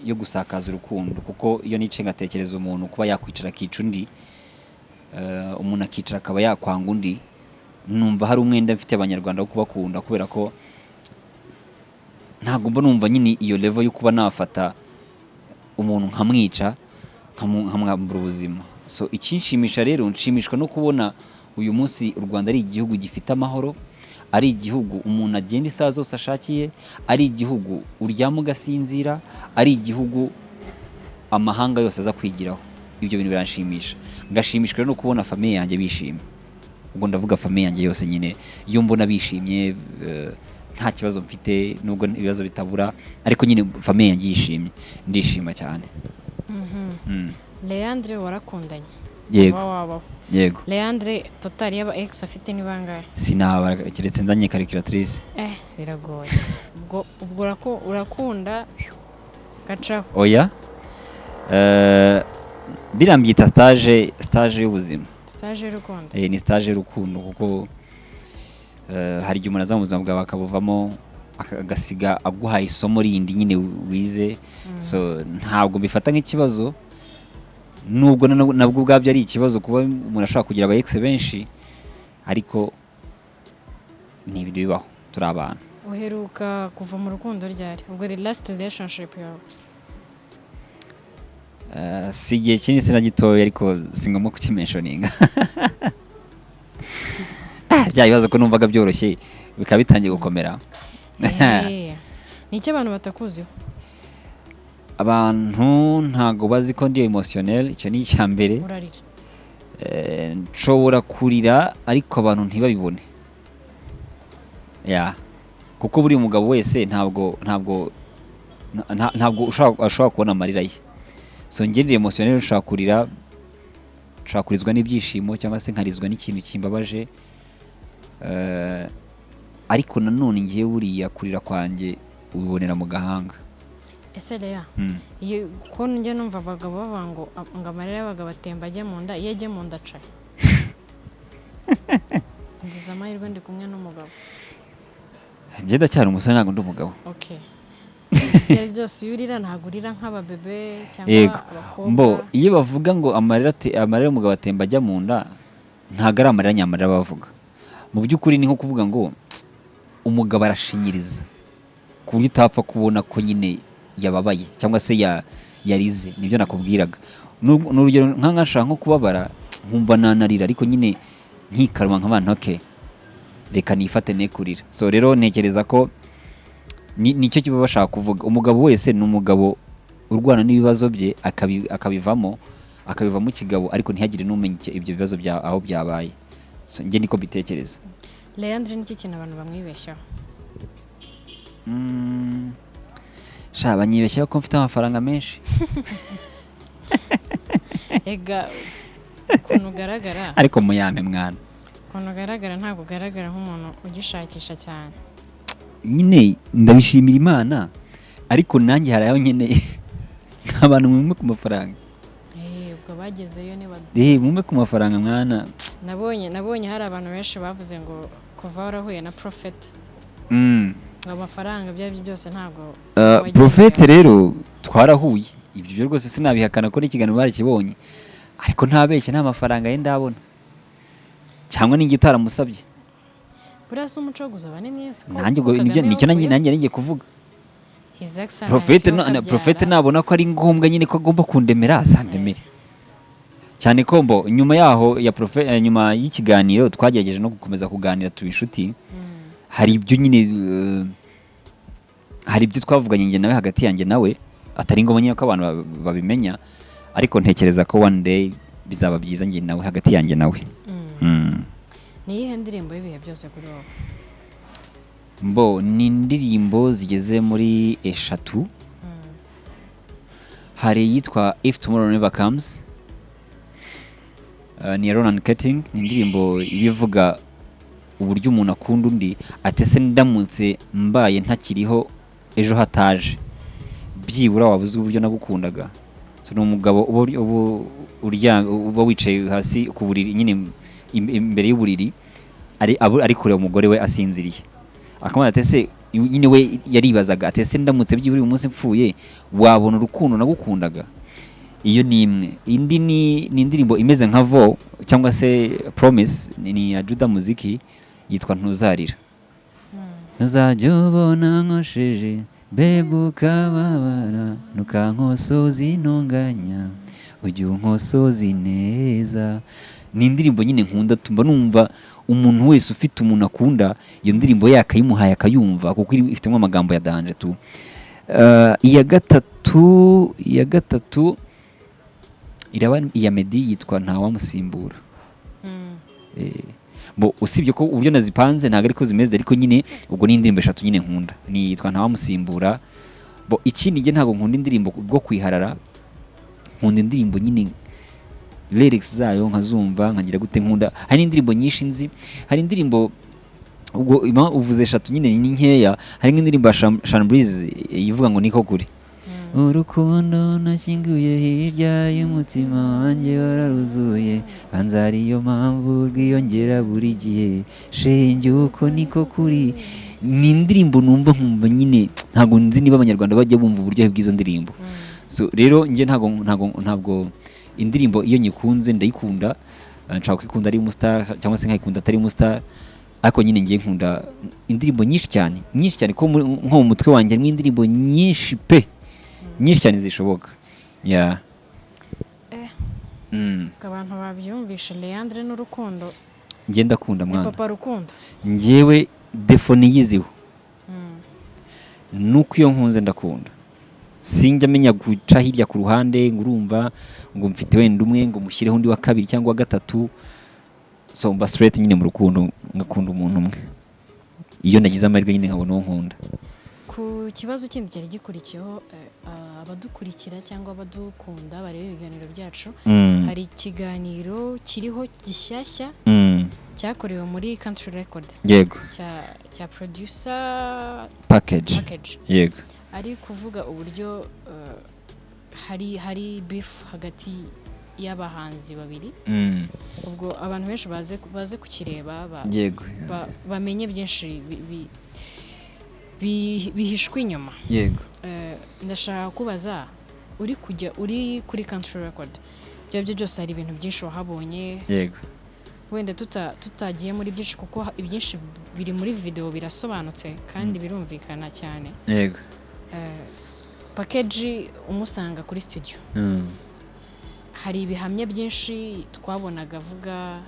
yo gusakaza urukundo, kuko iyo nicaye ngatekereza umuntu kuba yakwicara akica undi, umuntu akicara akaba yakwanga undi, numva hari umwenda mfite Abanyarwanda wo kubakunda, kubera ko ntabwo mba numva nyine iyo level yo kuba nafata umuntu nkamwica, nkamwambura ubuzima. So ikinshimisha rero, nshimishwa no kubona uyu munsi u Rwanda ari igihugu gifite amahoro, ari igihugu umuntu agenda isaha zose ashakiye, ari igihugu uryama ugasinzira, ari igihugu amahanga yose aza kwigiraho. Ibyo bintu biranshimisha. Ngashimishwa rero no kubona famille yanjye bishimye. Ubwo ndavuga famille yanjye yose nyine. Iyo mbona bishimye, nta kibazo mfite, nubwo ibibazo bitabura, ariko nyine famille yanjye yishimye, ndishima cyane. Leandre, warakundanye? Yego. Kuba wabaho? Yego. Leandre, total y'aba ex afite ni bangahe? Sinabara keretse nzanye calculatrice. Biragoye. Ubwo urakunda gacaho? Oya. Biriya mbyita stage y'ubuzima. Stage y'urukundo. Ni stage y'urukundo, kuko hari igihe umuntu aza mu buzima bwawe akabuvamo, agasiga aguhaye isomo rindi nyine wize. So ntabwo mbifata nk'ikibazo, nubwo nabwo ubwabyo ari ikibazo kuba umuntu ashobora kugira aba ex benshi, ariko ni ibintu bibaho, turi abantu. Uheruka kuva mu rukundo ryari? Ubwo the last relationship yawe? Si igihe kinini, si na gitoya, ariko si ngombwa kukimentioninga. Bya bibazo ko numvaga byoroshye bikaba bitangiye gukomera. Ni icyo abantu batakuziho? Abantu ntago bazi ko ndi emotionnel, icyo ni icya mbere. Urarira? Nshobora kurira ariko abantu ntibabibone, ya, kuko buri mugabo wese ntabwo ashobora kubona amarira ye. So njye ndi emotionnel, nshobora kurira, nshobora kurizwa n'ibyishimo cyangwa se nkarizwa n'ikintu kimbabaje. Ariko nanone ngiye buriya kurira kwanjye ubibonera mu gahanga. Ese Leya, iyo ko njya numva abagabo bavuga ngo amarira y'abagabo atemba ajya mu nda, iyo ajya mu nda aca? Ngize amahirwe ndi kumwe n'umugabo. Njye ndacyari umusore, ntabwo ndi umugabo. Okay, ibyo ari byose, iyo urira ntabwo urira nk'ababebe cyangwa abakobwa. Mbo iyo bavuga ngo amarira y'umugabo atemba ajya mu nda, ntabwo ari amarira nyamarira bavuga. Mu by'ukuri ni nko kuvuga ngo umugabo arashinyiriza ku buryo utapfa kubona ko nyine yababaye cyangwa se yarize. Nibyo nakubwiraga. Ni urugero nka nkashaka nko kubabara nkumva nanarira, ariko nyine nkikaruma nk'abantu, okay, reka nifate ne kurira. So rero ntekereza ko nicyo kiba bashaka kuvuga. Umugabo wese ni umugabo urwana n'ibibazo bye akabivamo. akabivamo ikigabo, ariko ntihagire n'umenya ibyo bibazo bya aho byabaye. So, njye niko mbitekereza. Leandre, nicyo kintu abantu bamwibeshyaho? Sha, banyibeshyaho ko mfite amafaranga menshi. Ega ukuntu ugaragara, Ariko muyampe, mwana. ukuntu ugaragara, ntabwo ugaragara nk'umuntu ugishakisha cyane. Nyine ndabishimira Imana, ariko nanjye hari ayo nkeneye. Abantu mumpe ku mafaranga. Ubwo bagezeyo niba Mumpe ku mafaranga, mwana. Nabonye hari abantu benshi bavuze ngo kuva warahuye na Prophet, ngo amafaranga, ibyo ari byo byose, ntabwo wagiye. Prophet rero twarahuye, ibyo byo rwose sinabihakana ko n'ikiganiro barakibonye, ariko ntabeshya, nta mafaranga ye ndabona, cyangwa ninjye utaramusabye. Buriya si umuco wo gusaba ni mwiza Nanjye ko ubwo Kagame nicyo nanjye yawukuyeho? nanjye ngiye kuvuga. His Excellency Prophet wo Prophet kabyara. nabona ko ari ngombwa nyine ko agomba kundemera, azandemere, cyane ko mbo nyuma yaho ya Prophet, nyuma y'ikiganiro twagerageje no gukomeza kuganira, tuba inshuti. Hari ibyo nyine, hari ibyo twavuganye njye nawe, hagati yanjye nawe, atari ngombwa nyine ko abantu babimenya, ariko ntekereza ko one day bizaba byiza, njye nawe, hagati yanjye nawe. Ni iyihe ndirimbo y'ibihe byose kuri wowe? Mbo ni indirimbo zigeze muri eshatu. Hari iyitwa "If Tomorrow Never Comes", ni iya Ronan Keating. Ni indirimbo iba ivuga uburyo umuntu akunda undi, ati ese ndamutse mbaye ntakiriho ejo hataje, byibura waba uzi uburyo nagukundaga. So, ni umugabo uba wicaye hasi ku buriri nyine, imbere y'uburiri, ari kureba umugore we asinziriye, akamubaza ati ese nyine, we yaribazaga ati ese ndamutse byibura uyu munsi mpfuye, wabona urukundo nagukundaga? Iyo ni imwe. Indi ni indirimbo imeze nka vow cyangwa se promise, ni iya Juda Muziki, yitwa "Ntuzarira". Ntuzajya ubona nkosheje, bebe, ukababara, ntukankosoza intonganya, ujye unkosoza ineza. Ni indirimbo nyine nkunda, tumba numva umuntu wese ufite umuntu akunda, iyo ndirimbo yakayimuhaye akayumva, kuko ifitemo amagambo ya danger tu. Iya gatatu iraba iya Meddy, yitwa "Ntawamusimbura". Bo usibye ko uburyo nazipanze ntabwo ariko zimeze, ariko nyine ubwo ni indirimbo eshatu nyine nkunda, ni yitwa "Ntawamusimbura". Bo ikindi, njye ntabwo nkunda indirimbo bwo kwiharara, nkunda indirimbo nyine lyrics zayo nkazumva, nkagira gute. Nkunda, hari n'indirimbo nyinshi nzi, hari indirimbo, ubwo uvuze eshatu nyine ni nkeya, hari nk'indirimbo ya Sean Breeze ivuga ngo "Niko kuri urukundo nashyinguye hirya y'umutima wanjye wararuzuye, banza ariyo mpamvu rwiyongera buri gihe, shenge uko niko kuri". Ni indirimbo numva nkumva nyine, ntabwo nzi niba Abanyarwanda bajya bumva uburyohe bw'izo ndirimbo. So rero njye ntabwo indirimbo iyo nyikunze ndayikunda, nshobora kuyikunda ari umustar cyangwa se nkayikunda atari umustar, ariko nyine ngiye nkunda indirimbo nyinshi cyane, nyinshi cyane, ko nko mu mutwe wanjye harimo indirimbo nyinshi pe, nyinshi cyane zishoboka, yeah. Abantu babyumvishe, Leandre n'urukundo. Njye ndakunda Ni mwana. Papa Rukundo. Njyewe défaut niyiziho nuko iyo nkunze ndakunda, sinjya menya guca hirya ku ruhande ngo urumva ngo mfite wenda umwe, ngo mushyireho undi wa kabiri cyangwa wa gatatu. So mba straight nyine mu rukundo, ngakunda umuntu umwe, iyo nagize amahirwe nyine nkabona uwo nkunda. Ku kibazo kindi cyari gikurikiyeho, abadukurikira cyangwa abadukunda bareba ibiganiro byacu, hari ikiganiro kiriho gishyashya cyakorewe muri Country Record cya producer Package. Package. Ari kuvuga uburyo hari beef hagati y'abahanzi babiri. Ubwo abantu benshi baze kukireba, bamenye byinshi bihishwe inyuma. Ndashaka kubaza, uri kujya uri kuri Country Record, ibyo aribyo byose hari ibintu byinshi wahabonye. Wenda tutagiye muri byinshi, kuko ibyinshi biri muri video, birasobanutse kandi birumvikana cyane. Package umusanga kuri studio, hari ibihamya byinshi twabonaga avuga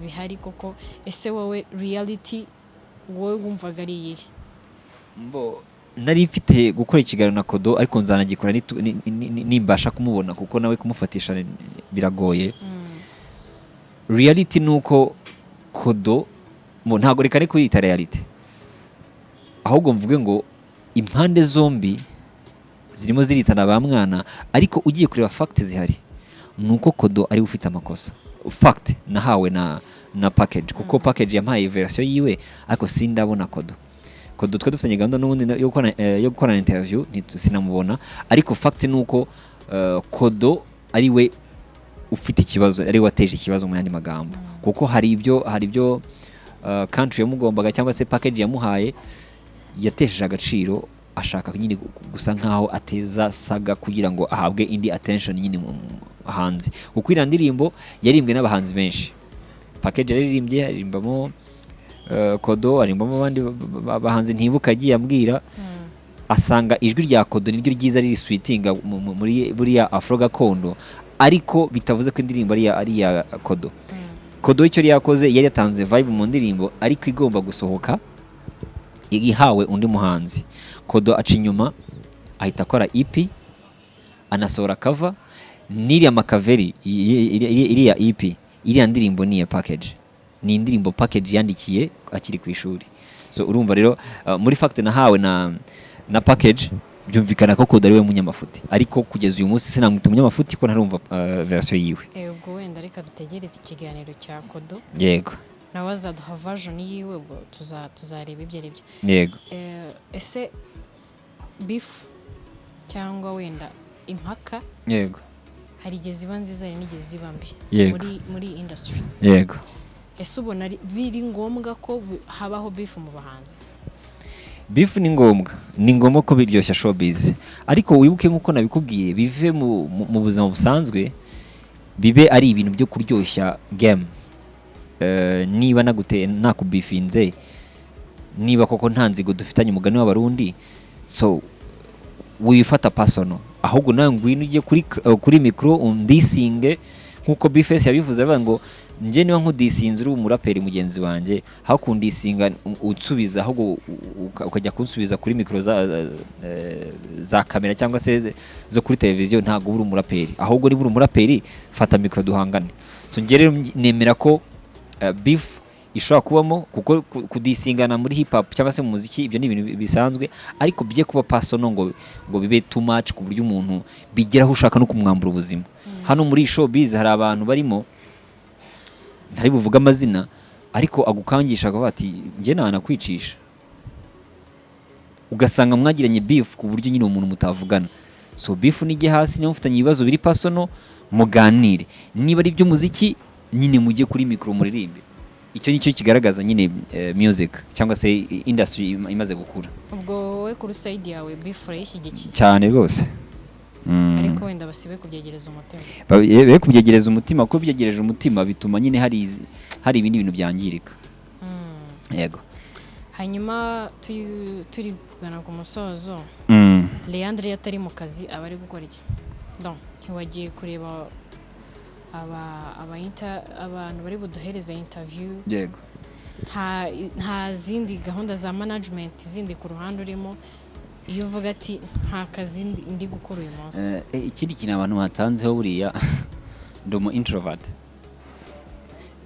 bihari koko. Ese wowe reality wowe wumvaga ari iyihe? Mbo nari mfite gukora ikiganiro na Kodo, ariko nzanagikora nimbasha kumubona, kuko nawe kumufatisha ni biragoye. Reality ni uko Kodo mo ntabwo, reka ni kuyita reality, ahubwo mvuge ngo impande zombi zirimo ziritana ba mwana. Ariko ugiye kureba fact zihari, ni uko Kodo ari we ufite amakosa. Fact nahawe na Package, kuko Package yampaye version yiwe, ariko sindabona Kodo. Kodo twe dufitanye gahunda n'ubundi yo gukorana interview, sinamubona. Ariko fact ni uko Kodo ari we ufite ikibazo, ari we wateje ikibazo mu yandi magambo, kuko hari ibyo country yamugombaga cyangwa se Package yamuhaye yatesheje agaciro, ashaka nyine gusa nkaho ateza saga kugira ngo ahabwe indi attention nyine hanze, kuko iriya ndirimbo yaririmbwe n'abahanzi benshi. Package yaririmbye, aririmbamo Kodo, aririmbamo abandi bahanzi ntibuka agiye ambwira. Asanga ijwi rya Kodo niryo ryiza riri sweetinga muri buriya afro gakondo, ariko bitavuze ko indirimbo ari iya Kodo. Kodo icyo yari yakoze, yari yatanze vibe mu ndirimbo, ariko igomba gusohoka ihawe undi muhanzi. Kodo aca inyuma, ahita akora EP, anasohora cover n'iriya Makaveri. Iriya EP, iriya ndirimbo ni iya Package, ni indirimbo Package yandikiye akiri ku ishuri. So urumva rero, muri fact nahawe na Package, byumvikana ko Kodo ari we munyamafuti, ariko kugeza uyu munsi sinamwita umunyamafuti ko ntarumva version yiwe. Ubwo wenda reka dutegereze ikiganiro cya Kodo, nawe azaduha version yiwe, ubwo tuzareba ibyo ari byo. Yego. Ese beef cyangwa wenda impaka, hari igihe ziba nziza, hari n'igihe ziba mbi muri industry? Yego. Ese ubona biri ngombwa ko habaho beef mu bahanzi? Beef ni ngombwa, ni ngombwa ko biryoshya showbiz, ariko wibuke nk'uko nabikubwiye, bive mu buzima busanzwe, bibe ari ibintu byo kuryoshya game. Niba nagute nakubifinze, niba koko nta nzigo dufitanye, umugani w'Abarundi, so wifata personal, ahubwo nawe ngwino ujye kuri micro undisinge, nk'uko Bface yabivuze, avuga ngo njye niba nkudisinze uri umuraperi mugenzi wanjye, aho kundisinga unsubiza, ahubwo ukajya kunsubiza kuri micro za kamera cyangwa se zo kuri televiziyo, ntabwo uri umuraperi. Ahubwo niba uri umuraperi, fata micro duhangane. So njye rero nemera ko beef ishobora kubamo, kuko kudisingana muri hip hop cyangwa se mu muziki, ibyo ni ibintu bisanzwe, ariko bye kuba personal ngo bibe too much ku buryo umuntu bigeraho ushaka no kumwambura ubuzima. Hano muri showbiz hari abantu barimo, ntari buvuge amazina, ariko agukangisha akavuga ati: "Njye nanakwicisha." Ugasanga mwagiranye beef ku buryo nyine umuntu mutavugana. So beef nijye hasi, niba mufitanye ibibazo biri personal, muganire. Niba ari iby'umuziki nyine, mujye kuri micro muririmbe. Icyo nicyo kigaragaza nyine music cyangwa se industry imaze gukura. Ubwo wowe kuri side yawe beef urayishyigikiye? Cyane rwose. Ariko wenda basibe kubyegereza umutima. Be kubyegereza umutima, kuko byegereje umutima bituma nyine hari ibindi bintu byangirika. Yego. Hanyuma turi kugana ku musozo, Leandre iyo atari mu kazi aba ari gukora iki? Donc ntiwagiye kureba abantu bari buduhereze interview? Yego. Nta zindi gahunda za management zindi ku ruhande urimo, iyo uvuga ati nta kazi ndi gukora uyu munsi? Ikindi kintu abantu batanzeho, buriya ndi umu introvert.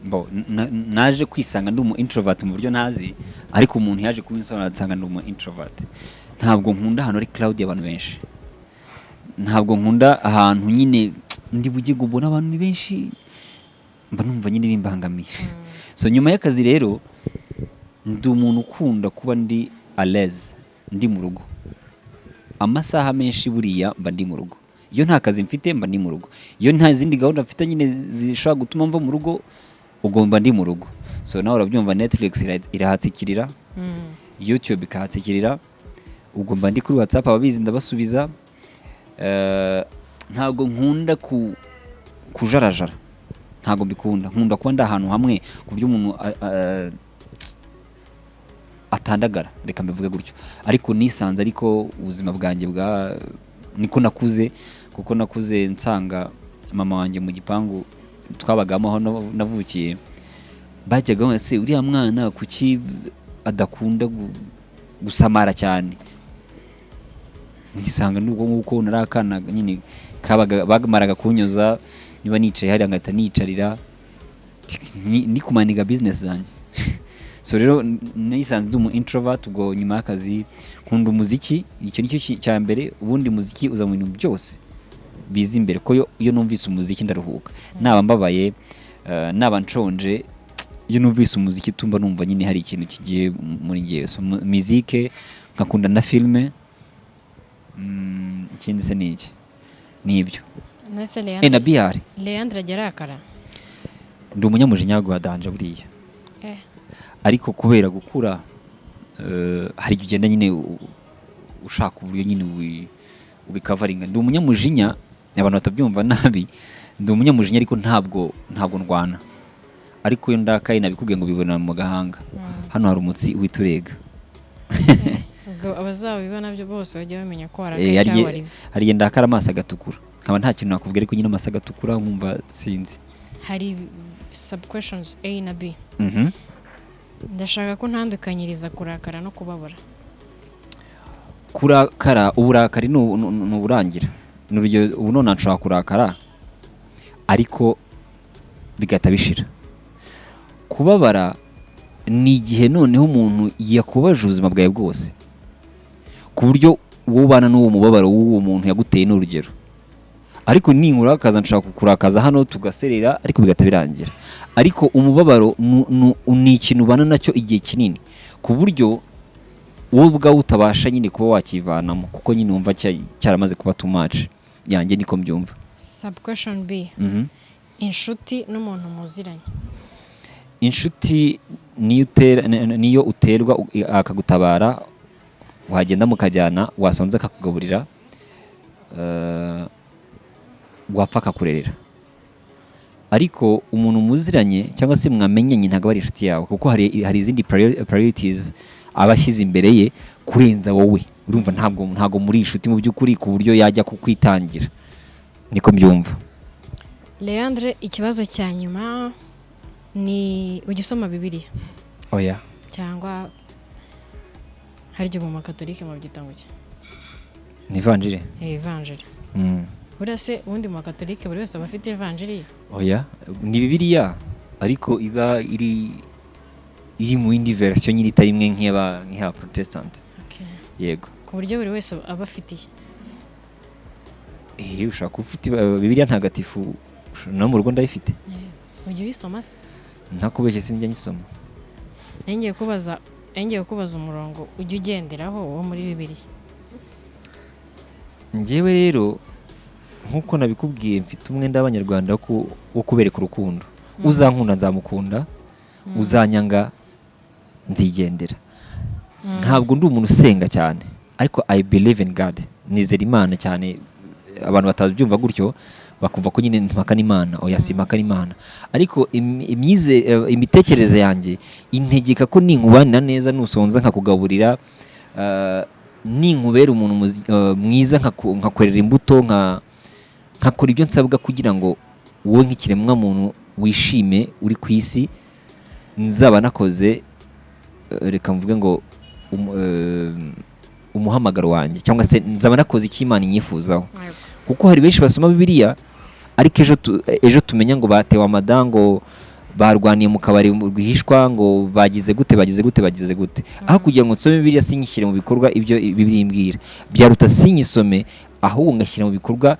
Bo naje kwisanga ndi umu introvert mu buryo ntazi, ariko umuntu yaje kubinsobanurira nsanga ndi umu introvert. Ntabwo nkunda ahantu hari crowd y'abantu benshi, ntabwo nkunda ahantu nyine ndi bujye ngo mbone abantu ni benshi, mba numva nyine bimbangamiye. So nyuma y'akazi rero ndi umuntu ukunda kuba ndi à l'aise, ndi mu rugo. Amasaha menshi buriya mba ndi mu rugo. Iyo nta kazi mfite mba ndi mu rugo, iyo nta zindi gahunda mfite nyine zishobora gutuma mva mu rugo, ubwo mba ndi mu rugo. So nawe urabyumva, Netflix irahatsikirira, YouTube ikahatsikirira, ubwo mba ndi kuri WhatsApp, ababizi ndabasubiza. Ntabwo nkunda kujarajara, ntabwo mbikunda. Nkunda kuba ndi ahantu hamwe ku buryo umuntu atandagara, reka mbivuge gutyo. Ariko nisanze, ariko ubuzima bwanjye bwa niko nakuze, kuko nakuze nsanga mama wanjye mu gipangu twabagamo aho navukiye, bajyaga bamubaza, se uriya mwana kuki adakunda gusamara cyane? Nisanga nubwo nguko nari akana nyine kabaga bamaraga kunyoza. Niba nicaye hariya ngahita niyicarira, ni kumaniga business zanjye. So rero nisanze ndi umu introvert. Ubwo nyuma y'akazi nkunda umuziki, icyo nicyo cya mbere. Ubundi muziki uza mu bintu byose biza imbere, ko iyo numvise umuziki ndaruhuka. Naba mbabaye, naba nshonje, iyo numvise umuziki tumba numva nyine hari ikintu kigiye muri ngewe. So muzike, nkakunda na filme. Ikindi se ni iki? Ni ibyo. Nese Na Leandre biyari. Leandre ajya arakara? Ndi umunyamujinya wa danger buriya. Ariko kubera gukura, hari igihe ugenda nyine ushaka uburyo nyine ubikavaringa. Ndi umunyamujinya, abantu batabyumva nabi, ndi umunyamujinya ariko ntabwo ndwana. Ariko iyo ndakaye, nabikubwiye ngo bibona mu gahanga hano hari umutsi uhita urega. Ubwo abazabibona byo bose bajya bamenya ko Eh, warakaye hari cyangwa igihe- warize. Hari igihe ndakara amaso agatukura, nkaba nta kintu nakubwira, ariko nyine amaso agatukura nkumva sinzi. Hari sub questions A na B. Ndashaka ko ntandukanyiriza kurakara no kubabara. Kurakara, uburakari ni uburangira. Ni urugero, ubu none nshobora kurakara ariko bigahita bishira. Kubabara ni igihe noneho umuntu yakubaje ubuzima bwawe bwose, ku buryo wowe ubana n'uwo mubabaro w'uwo muntu yaguteye. Ni urugero, ariko ninkurakaza nshobora kukurakaza hano tugaserera, ariko bigahita birangira. Ariko umubabaro ni ikintu ubana nacyo igihe kinini, ku buryo wowe ubwawe utabasha nyine kuba wakivanamo, kuko nyine wumva cyaramaze kuba too much. Yanjye niko mbyumva. Sub question B. Inshuti n'umuntu muziranye? Inshuti niyo utera, niyo uterwa akagutabara, wagenda mukajyana, wasonza akakugaburira, wapfa akakurerera. Ariko umuntu muziranye cyangwa se mwamenyanye ntabwo aba ari inshuti yawe, kuko hari izindi priorities aba ashyize imbere ye kurenza wowe. Urumva ntabwo muri inshuti mu by'ukuri ku buryo yajya kukwitangira. Niko mbyumva. Leandre, ikibazo cya nyuma ni: ujya usoma Bibiliya? Oya. Cyangwa hari igihe mu makatolike mubyita ngo iki? Ni ivanjiri. Eh, ivanjiri. Buriya se ubundi mu bakatolike buri wese aba afite ivanjiri ye? Oya, ni Bibiliya, ariko iba iri mu yindi version nyine itari imwe nk'iy'aba Protestant. Yego. Ku buryo buri wese aba afitiye? Eh, ushobora kuba ufite Bibiliya ntagatifu, no mu rugo ndayifite. Ujya uyisoma se? Ntakubeshye, sinjya nyisoma. Ngiye kubaza umurongo ujya ugenderaho wo muri Bibiliya. Njyewe rero, nk'uko nabikubwiye, mfite umwenda w'Abanyarwanda wo kubereka urukundo. Uzankunda nzamukunda, uzanyanga nzigendera. Ntabwo ndi umuntu usenga cyane, ariko I believe in God, nizera Imana cyane. Abantu batabyumva gutyo bakumva ko nyine mpakana Imana. Oya, simpakana Imana, ariko imitekerereze yanjye integeka ko ninkubanira neza, nusonza nkakugaburira, ninkubera umuntu mwiza, nkakwerera imbuto, nkakora ibyo nsabwa kugira ngo wowe nk'ikiremwamuntu wishime uri ku isi, nzaba nakoze, reka mvuge ngo umuhamagaro wanjye, cyangwa se nzaba nakoze icyo Imana inyifuzaho. Kuko hari benshi basoma Bibiliya, ariko ejo tumenya ngo batewe amada, ngo barwaniye mu kabari rwihishwa, ngo bagize gute, bagize gute, bagize gute. Aho kugira ngo nsome Bibiliya sinyishyire mu bikorwa ibyo Bibiliya imbwira, byaruta sinyisome, ahubwo ngashyira mu bikorwa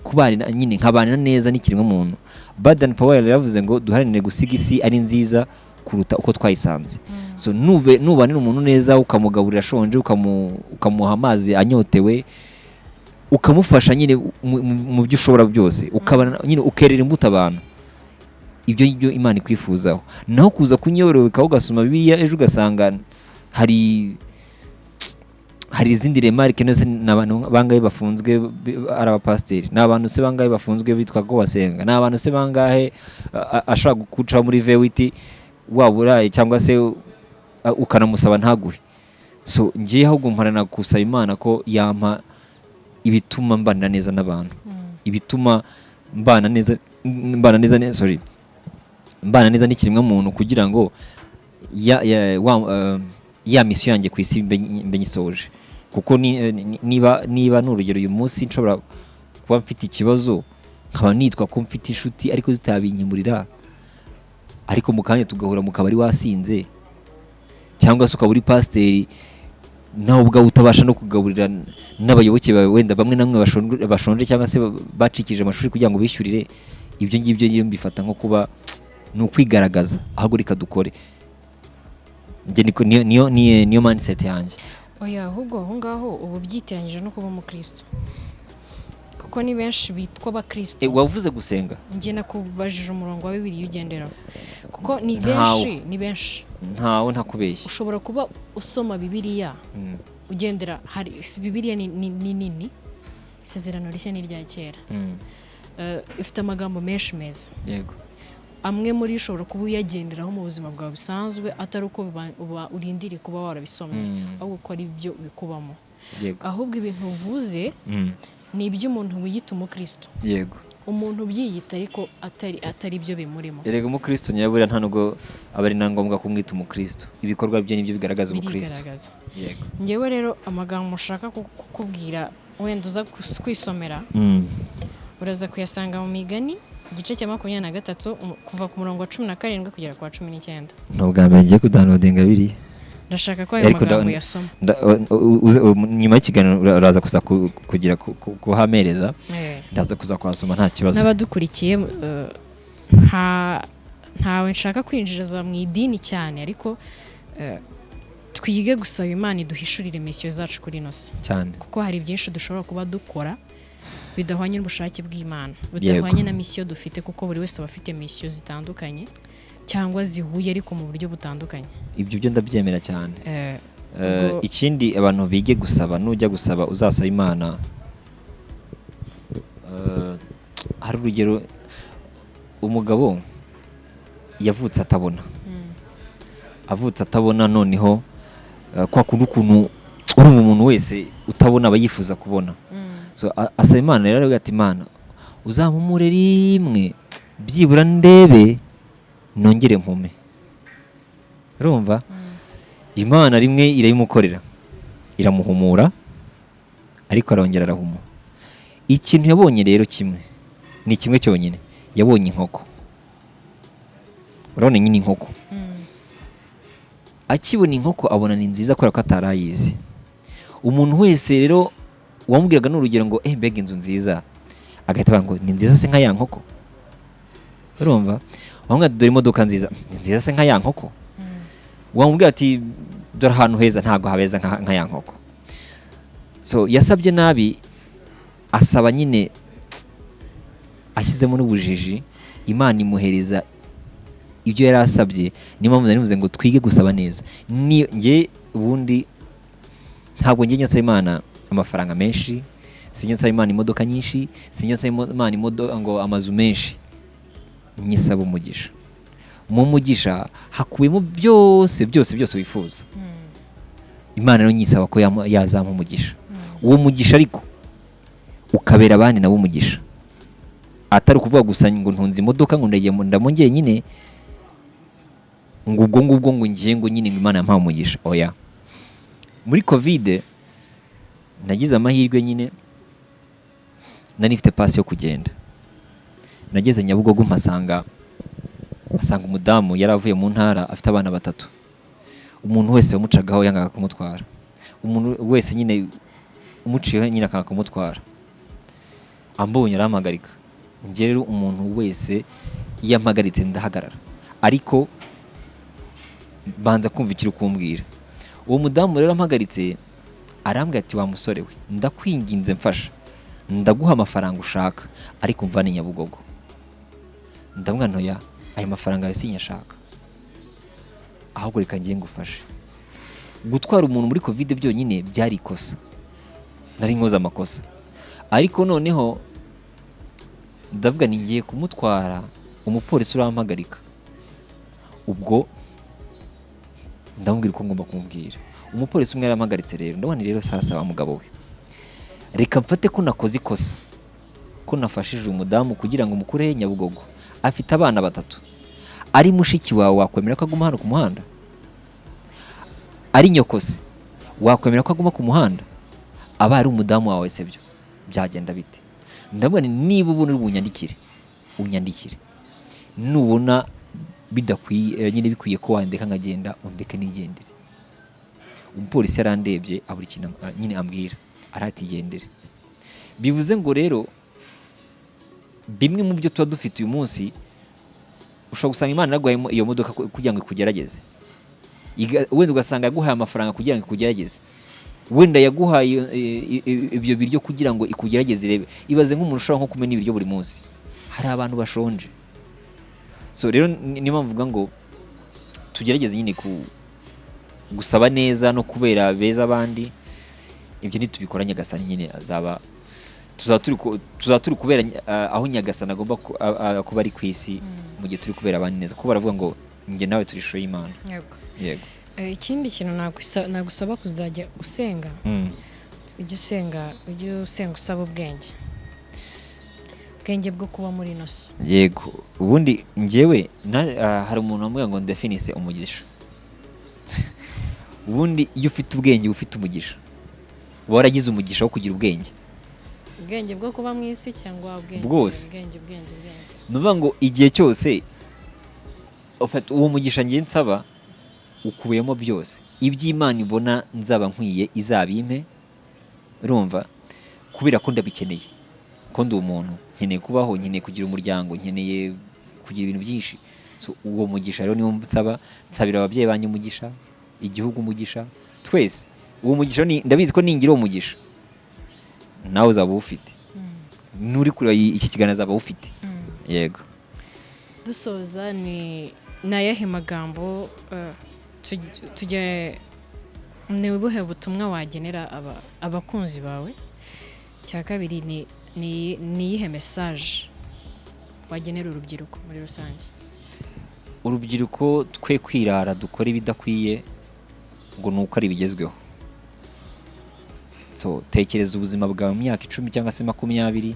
kubanira nyine, nkabanira neza n'ikiremwamuntu. Baden Powell yaravuze ngo duharanire gusiga isi ari nziza kuruta uko twayisanze. So nubanira umuntu neza, ukamugaburira ashonje, ukamuha amazi anyotewe, ukamufasha nyine mu byo ushobora byose, ukabana nyine, ukerera imbuto abantu, ibyo ngibyo Imana ikwifuzaho. Naho kuza kunyororoka ugasoma Bibiliya, ejo ugasanga hari izindi remarque. Nose ni abantu bangahe bafunzwe ari abapasiteri? Ni abantu se bangahe bafunzwe bitwa ko basenga? Ni abantu se bangahe ashobora guca muri vewiti waba uraye, cyangwa se ukanamusaba ntaguhe? So ngiye ahubwo mpana gusaba Imana ko yampa ibituma mbana neza n'abantu, ibituma mbana neza sorry, mbana neza n'ikiremwamuntu, kugira ngo ya mission yanjye ku isi mbe nyisoje. Kuko niba ni urugero, uyu munsi nshobora kuba mfite ikibazo Nkaba nitwa ko mfite inshuti ariko tutabinkemurira, ariko mu kanya tugahura mu kabari wasinze, cyangwa se ukaba uri pasiteri nawe ubwawe utabasha no kugaburira n'abayoboke bawe, wenda bamwe na bamwe bashonje cyangwa se bacikije amashuri kugira ngo bishyurire. Ibyo ngibyo ngiye mbifata nko kuba ni ukwigaragaza. Ahubwo reka dukore. Njye niyo mindset yanjye. Oya, ahubwo aho ngaho uba ubyitiranyije no kuba umukristo, kuko ni benshi bitwa abakristo. Wavuze gusenga. Njye nakubajije umurongo wa Bibiliya ugenderaho, kuko ni Ntawo. benshi, ni benshi. Ntawe, ntakubeshye. Ushobora kuba usoma Bibiliya ugendera hari Bibiliya ni nini, Isezerano Rishya n'irya Kera. Ifite amagambo menshi meza. Amwe muri yo ushobora kuba uyagenderaho mu buzima bwawe busanzwe, atari uko uba urindiriye kuba warabisomye, ahubwo ko ari byo bikubamo. Ahubwo ibintu uvuze ni iby'umuntu wiyita umukristo, umuntu ubyiyita ariko atari byo bimurimo. Erega umukristo nyaburiya nta nubwo aba ari na ngombwa kumwita umukristo. Ibikorwa bye nibyo bigaragaza umukristo. Birigaragaza. Yego. Ngewe rero amagambo ushaka kukubwira, wenda uza kwisomera, uraza kuyasanga mu Migani, igice cya 23, kuva ku murongo wa 17 kugera ku wa 19. Ni ubwa mbere ngiye kudownloadinga biriya. Ndashaka ko ayo Ariko magambo uyasoma. Nyuma y'ikiganiro uraza kuza kugira kuhamereza. Ndaza kuza kuhasoma, nta kibazo. N'abadukurikiye, ntawe nshaka kwinjiriza mu idini cyane, ariko twige gusaba Imana iduhishurire misiyo zacu kuri ino si, cyane kuko hari byinshi dushobora kuba dukora bidahwanye n'ubushake bw'Imana, bidahwanye na misiyo dufite, kuko buri wese aba afite misiyo zitandukanye cyangwa zihuye ariko mu buryo butandukanye. Ibyo byo ndabyemera cyane. Ubwo Ikindi, abantu bige gusaba. Nujya gusaba uzasaba Imana. Hari urugero, umugabo yavutse atabona. Avutse atabona, noneho kwa kundi ukuntu urumva umuntu wese utabona aba yifuza kubona. So asaba Imana rero, aravuga ati: "Imana, uzampumure rimwe byibura ndebe nongere mpume." Urumva, Imana rimwe irabimukorera, iramuhumura, ariko arongera arahuma. Ikintu yabonye rero kimwe, ni kimwe cyonyine, yabonye inkoko. Urabona nyine inkoko. Akibona inkoko abona ni nziza kubera ko atari ayizi. Umuntu wese rero wamubwiraga, ni urugero, ngo "Eh, mbega inzu nziza," agahita avuga ngo "Ni nziza se nka ya nkoko?" Urumva, wamubwira ati "Dore imodoka nziza," "Ni nziza se nka ya nkoko?" Wamubwira ati "Dore ahantu heza," "Ntabwo habeza nka ya nkoko." So yasabye nabi, asaba nyine ashyizemo n'ubujiji. Imana imuhereza ibyo yari asabye. Niyo mpamvu nari mvuze ngo twige gusaba neza. Ni njye ubundi ntabwo njye nsaba Imana amafaranga menshi, sinjya nsaba Imana imodoka nyinshi, sinjya nsaba Imana ngo amazu menshi. Nyisaba umugisha. Mu mugisha hakubiyemo byose, byose, byose wifuza. Imana rero nyisaba ko yazampa umugisha. Uwo mugisha ariko ukabera abandi nabo umugisha, atari ukuvuga gusa ngo ntunze imodoka, ngo ndagiye ndamo njyenyine, ngo ubwo ngubwo ngo ngiye ngo nyine ngo Imana yampaye umugisha. Oya. Muri COVID nagize amahirwe nyine, nari mfite pasi yo kugenda. Nageze Nyabugogo mpasanga umudamu yari avuye mu ntara afite abana batatu. Umuntu wese wamucagaho yangaga kumutwara, umuntu wese nyine umuciyeho nyine akanga kumutwara. Ambonye arampagarika. Njye rero umuntu wese iyo ampagaritse ndahagarara, ariko banza kumva icyo uri kumbwira. Uwo mudamu rero ampagaritse arambwira ati: "Wa musore we, ndakwinginze mfasha, ndaguha amafaranga ushaka, ariko mvane Nyabugogo." Ndamubwira: "Ntoya, ayo mafaranga yawe sinyashaka, ahubwo reka ngiye ngufashe." Gutwara umuntu muri COVID byonyine byari ikosa, nari nkoze amakosa, ariko noneho ndavuga ni ngiye kumutwara, umupolisi urampagarika. Ubwo ndamubwira uko ngomba kumubwira. Umupolisi umwe yarampagaritse rero, ndabona rero sasa wa mugabo we, reka mfate ko nakoze ikosa, ko nafashije umudamu kugira ngo mukure Nyabugogo, afite abana batatu. Ari mushiki wawe wakwemera ko aguma hano ku muhanda? Ari nyokose wakwemera ko aguma ku muhanda? Aba ari umudamu wawe se byo byagenda bite? Ndabona niba ubona uri bunyandikire, unyandikire. Nubona bidakwiye, nyine bikwiye ko wandeka nkagenda, undeke nigendere. Umupolisi yarandebye abura ikintu nyine ambwira, aratigendere. Bivuze ngo rero bimwe mu byo tuba dufite uyu munsi, ushobora gusanga Imana yaguhaye iyo modoka kugira ngo ikugerageze. Wenda ugasanga yaguhaye amafaranga kugira ngo ikugerageze, wenda yaguhaye ibyo biryo kugira ngo ikugerageze irebe. Ibaze nk'umuntu ushobora nko kumena ibiryo buri munsi, hari abantu bashonje. So rero niyo mpamvu mvuga ngo tugerageze nyine gusaba neza no kubera beza abandi. Ibyo nitubikora, Nyagasani nyine azaba tuzaba turi kubera aho Nyagasani agomba kuba ari ku isi mu gihe turi kubera abandi neza, kuko baravuga ngo njye nawe turi ishusho y'Imana. Yego. Yego. Ikindi kintu nagusaba kuzajya usenga, ujye usenga usaba ubwenge, ubwenge bwo kuba muri ino si. Yego, ubundi njyewe hari umuntu wambwira ngo ndefinise umugisha. Ubundi iyo ufite ubwenge uba ufite umugisha, uba waragize umugisha wo kugira ubwenge. Ubwenge bwo kuba mu isi cyangwa ubwenge Bwose. Ubwenge, ubwenge, ubwenge. Ni ukuvuga ngo igihe cyose ufata uwo mugisha, ngiye nsaba ukubiyemo byose. Iby'Imana ibona nzaba nkwiye izabimpe, urumva, kubera ko ndabikeneye, ko ndi umuntu, nkeneye kubaho, nkeneye kugira umuryango, nkeneye kugira ibintu byinshi. So uwo mugisha rero niwo nsaba. Nsabira ababyeyi banjye umugisha, igihugu umugisha, twese uwo mugisha. Ndabizi ko ningira uwo mugisha, nawe uzaba uwufite, n'uri kureba iki kiganiro azaba awufite. Yego. Dusoza, ni ayahe magambo, tujya, ni ubuhe butumwa wagenera abakunzi bawe? Cya kabiri, ni iyihe message wagenera urubyiruko muri rusange? Urubyiruko, twe kwirara dukora ibidakwiye ngo ni uko ari ibigezweho. So tekereza ubuzima bwawe mu myaka 10 cyangwa se 20,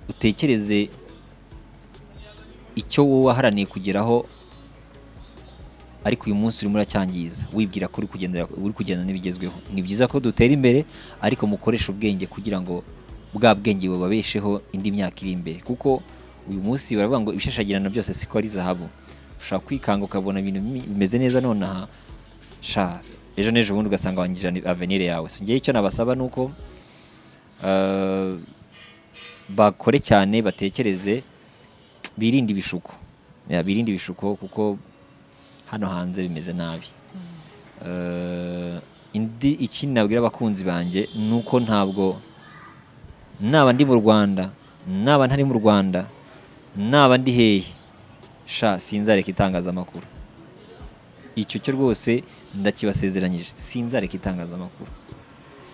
utekereze icyo wowe waharaniye kugeraho, ariko uyu munsi urimo uracyangiza wibwira ko uri kugenda n'ibigezweho. Ni byiza ko dutera imbere, ariko mukoreshe ubwenge kugira ngo bwa bwenge bubabesheho indi myaka iri imbere, kuko uyu munsi baravuga ngo ibishashagirana byose siko ari zahabu. Ushobora kwikanga ukabona ibintu bimeze neza nonaha, sha, ejo n'ejo bundi ugasanga wangije avenir yawe. So ngewe icyo nabasaba ni uko bakore cyane, batekereze, birinde ibishuko. Ya, birinde ibishuko kuko hano hanze bimeze nabi. Indi ikindi nabwira abakunzi banjye ni uko ntabwo naba ndi mu Rwanda, naba ntari mu Rwanda, naba ndi hehe, sha, sinzareka itangazamakuru. Icyo cyo rwose ndakibasezeranyije, sinzareka itangazamakuru.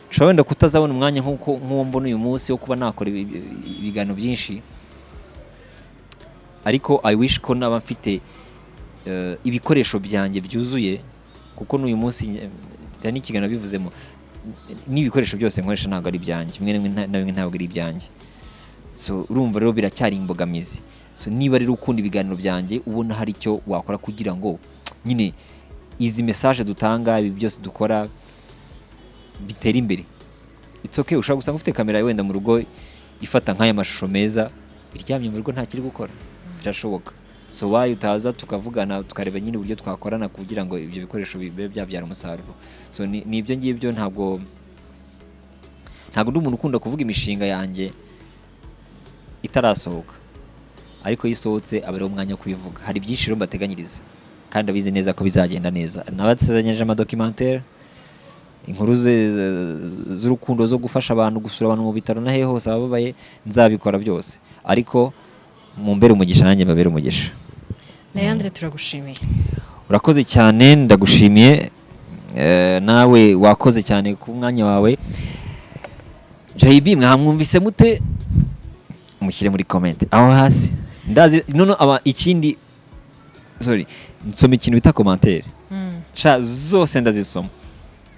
Nshobora wenda kutazabona umwanya nk'uko nk'uwo mbona uyu munsi wo kuba nakora ibiganiro byinshi, ariko I wish ko naba mfite ibikoresho byanjye byuzuye, kuko n'uyu munsi n'ikiganiro bivuzemo, n'ibikoresho byose nkoresha ntabwo ari ibyanjye, bimwe na bimwe na bimwe ntabwo ari ibyanjye. So urumva rero biracyari imbogamizi. So niba rero ukunda ibiganiro byanjye, ubona hari icyo wakora kugira ngo nyine izi message dutanga, ibi byose dukora bitere imbere, it's okay. Ushobora gusanga ufite kamera wenda mu rugo ifata nk'aya mashusho meza, iryamye mu rugo nta kiri gukora, birashoboka. So why utaza tukavugana, tukareba nyine uburyo twakorana kugira ngo ibyo bikoresho bibe byabyara umusaruro? So ni ibyo ngibyo. Ntabwo ndi umuntu ukunda kuvuga imishinga yanjye itarasohoka, ariko iyo isohotse aba ariwo mwanya wo kubivuga. Hari byinshi rero mbateganyiriza kandi abizi neza ko bizagenda neza. Nabasezeranyije amadocumentaire, inkuru z'urukundo, zo gufasha abantu, gusura abantu mu bitaro na hehe hose abababaye. Nzabikora byose, ariko mumbere umugisha, nanjye mbabere umugisha. Leandre, turagushimiye. Urakoze cyane, ndagushimiye. Nawe wakoze cyane ku mwanya wawe. JB mwamwumvise mute? Mushyire muri comment aho hasi. Ndazi none aba ikindi, sorry, nsoma ikintu bita commentaire. Sha, zose ndazisoma.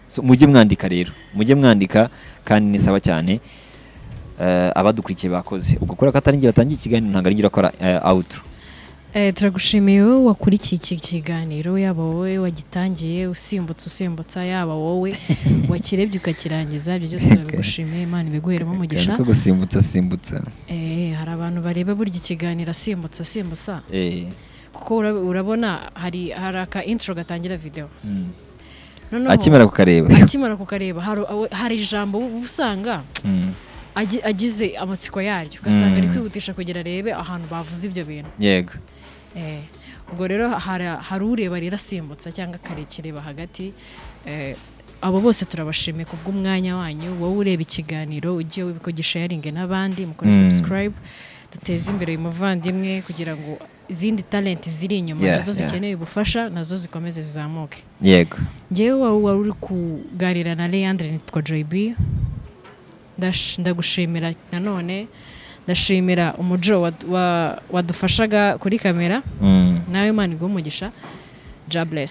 So, mujye mwandika rero, mujye mwandika kandi ni sawa cyane. Abadukurikiye bakoze ubwo, kubera ko atari njye batangiye ikiganiro, ntabwo ari njye urakora outro. Turagushimiye wowe wakurikiye iki kiganiro, yaba wowe wagitangiye usimbutse usimbutsa, yaba wowe wakirebye ukakirangiza, ibyo byose turabigushimiye. Imana ibiguheremo umugisha. Ko gusimbutsa simbutsa. Hari abantu bareba burya ikiganiro asimbutsa asimbutsa, kuko urabona hari aka intro gatangira video. Noneho Akimara kukareba, akimara kukareba hari ijambo uba usanga agize amatsiko yaryo, ugasanga ari kwihutisha kugira arebe ahantu bavuze ibyo bintu. Ubwo rero hari ureba rero asimbutsa cyangwa akarekireba hagati. Abo bose turabashimiye kubw'umwanya wanyu. Wowe ureba ikiganiro, ujye wibuka gisharinge n'abandi, mukore subscribe, duteze imbere uyu muvandimwe kugira ngo izindi talent ziri inyuma nazo zikeneye ubufasha nazo zikomeze zizamuke. Njyewe wari uri kuganira na Leandre, nitwa Joy B. Ndagushimira nanone, ndashimira umujo wadufashaga kuri kamera. Nawe Imana iguhe umugisha. Jah bless.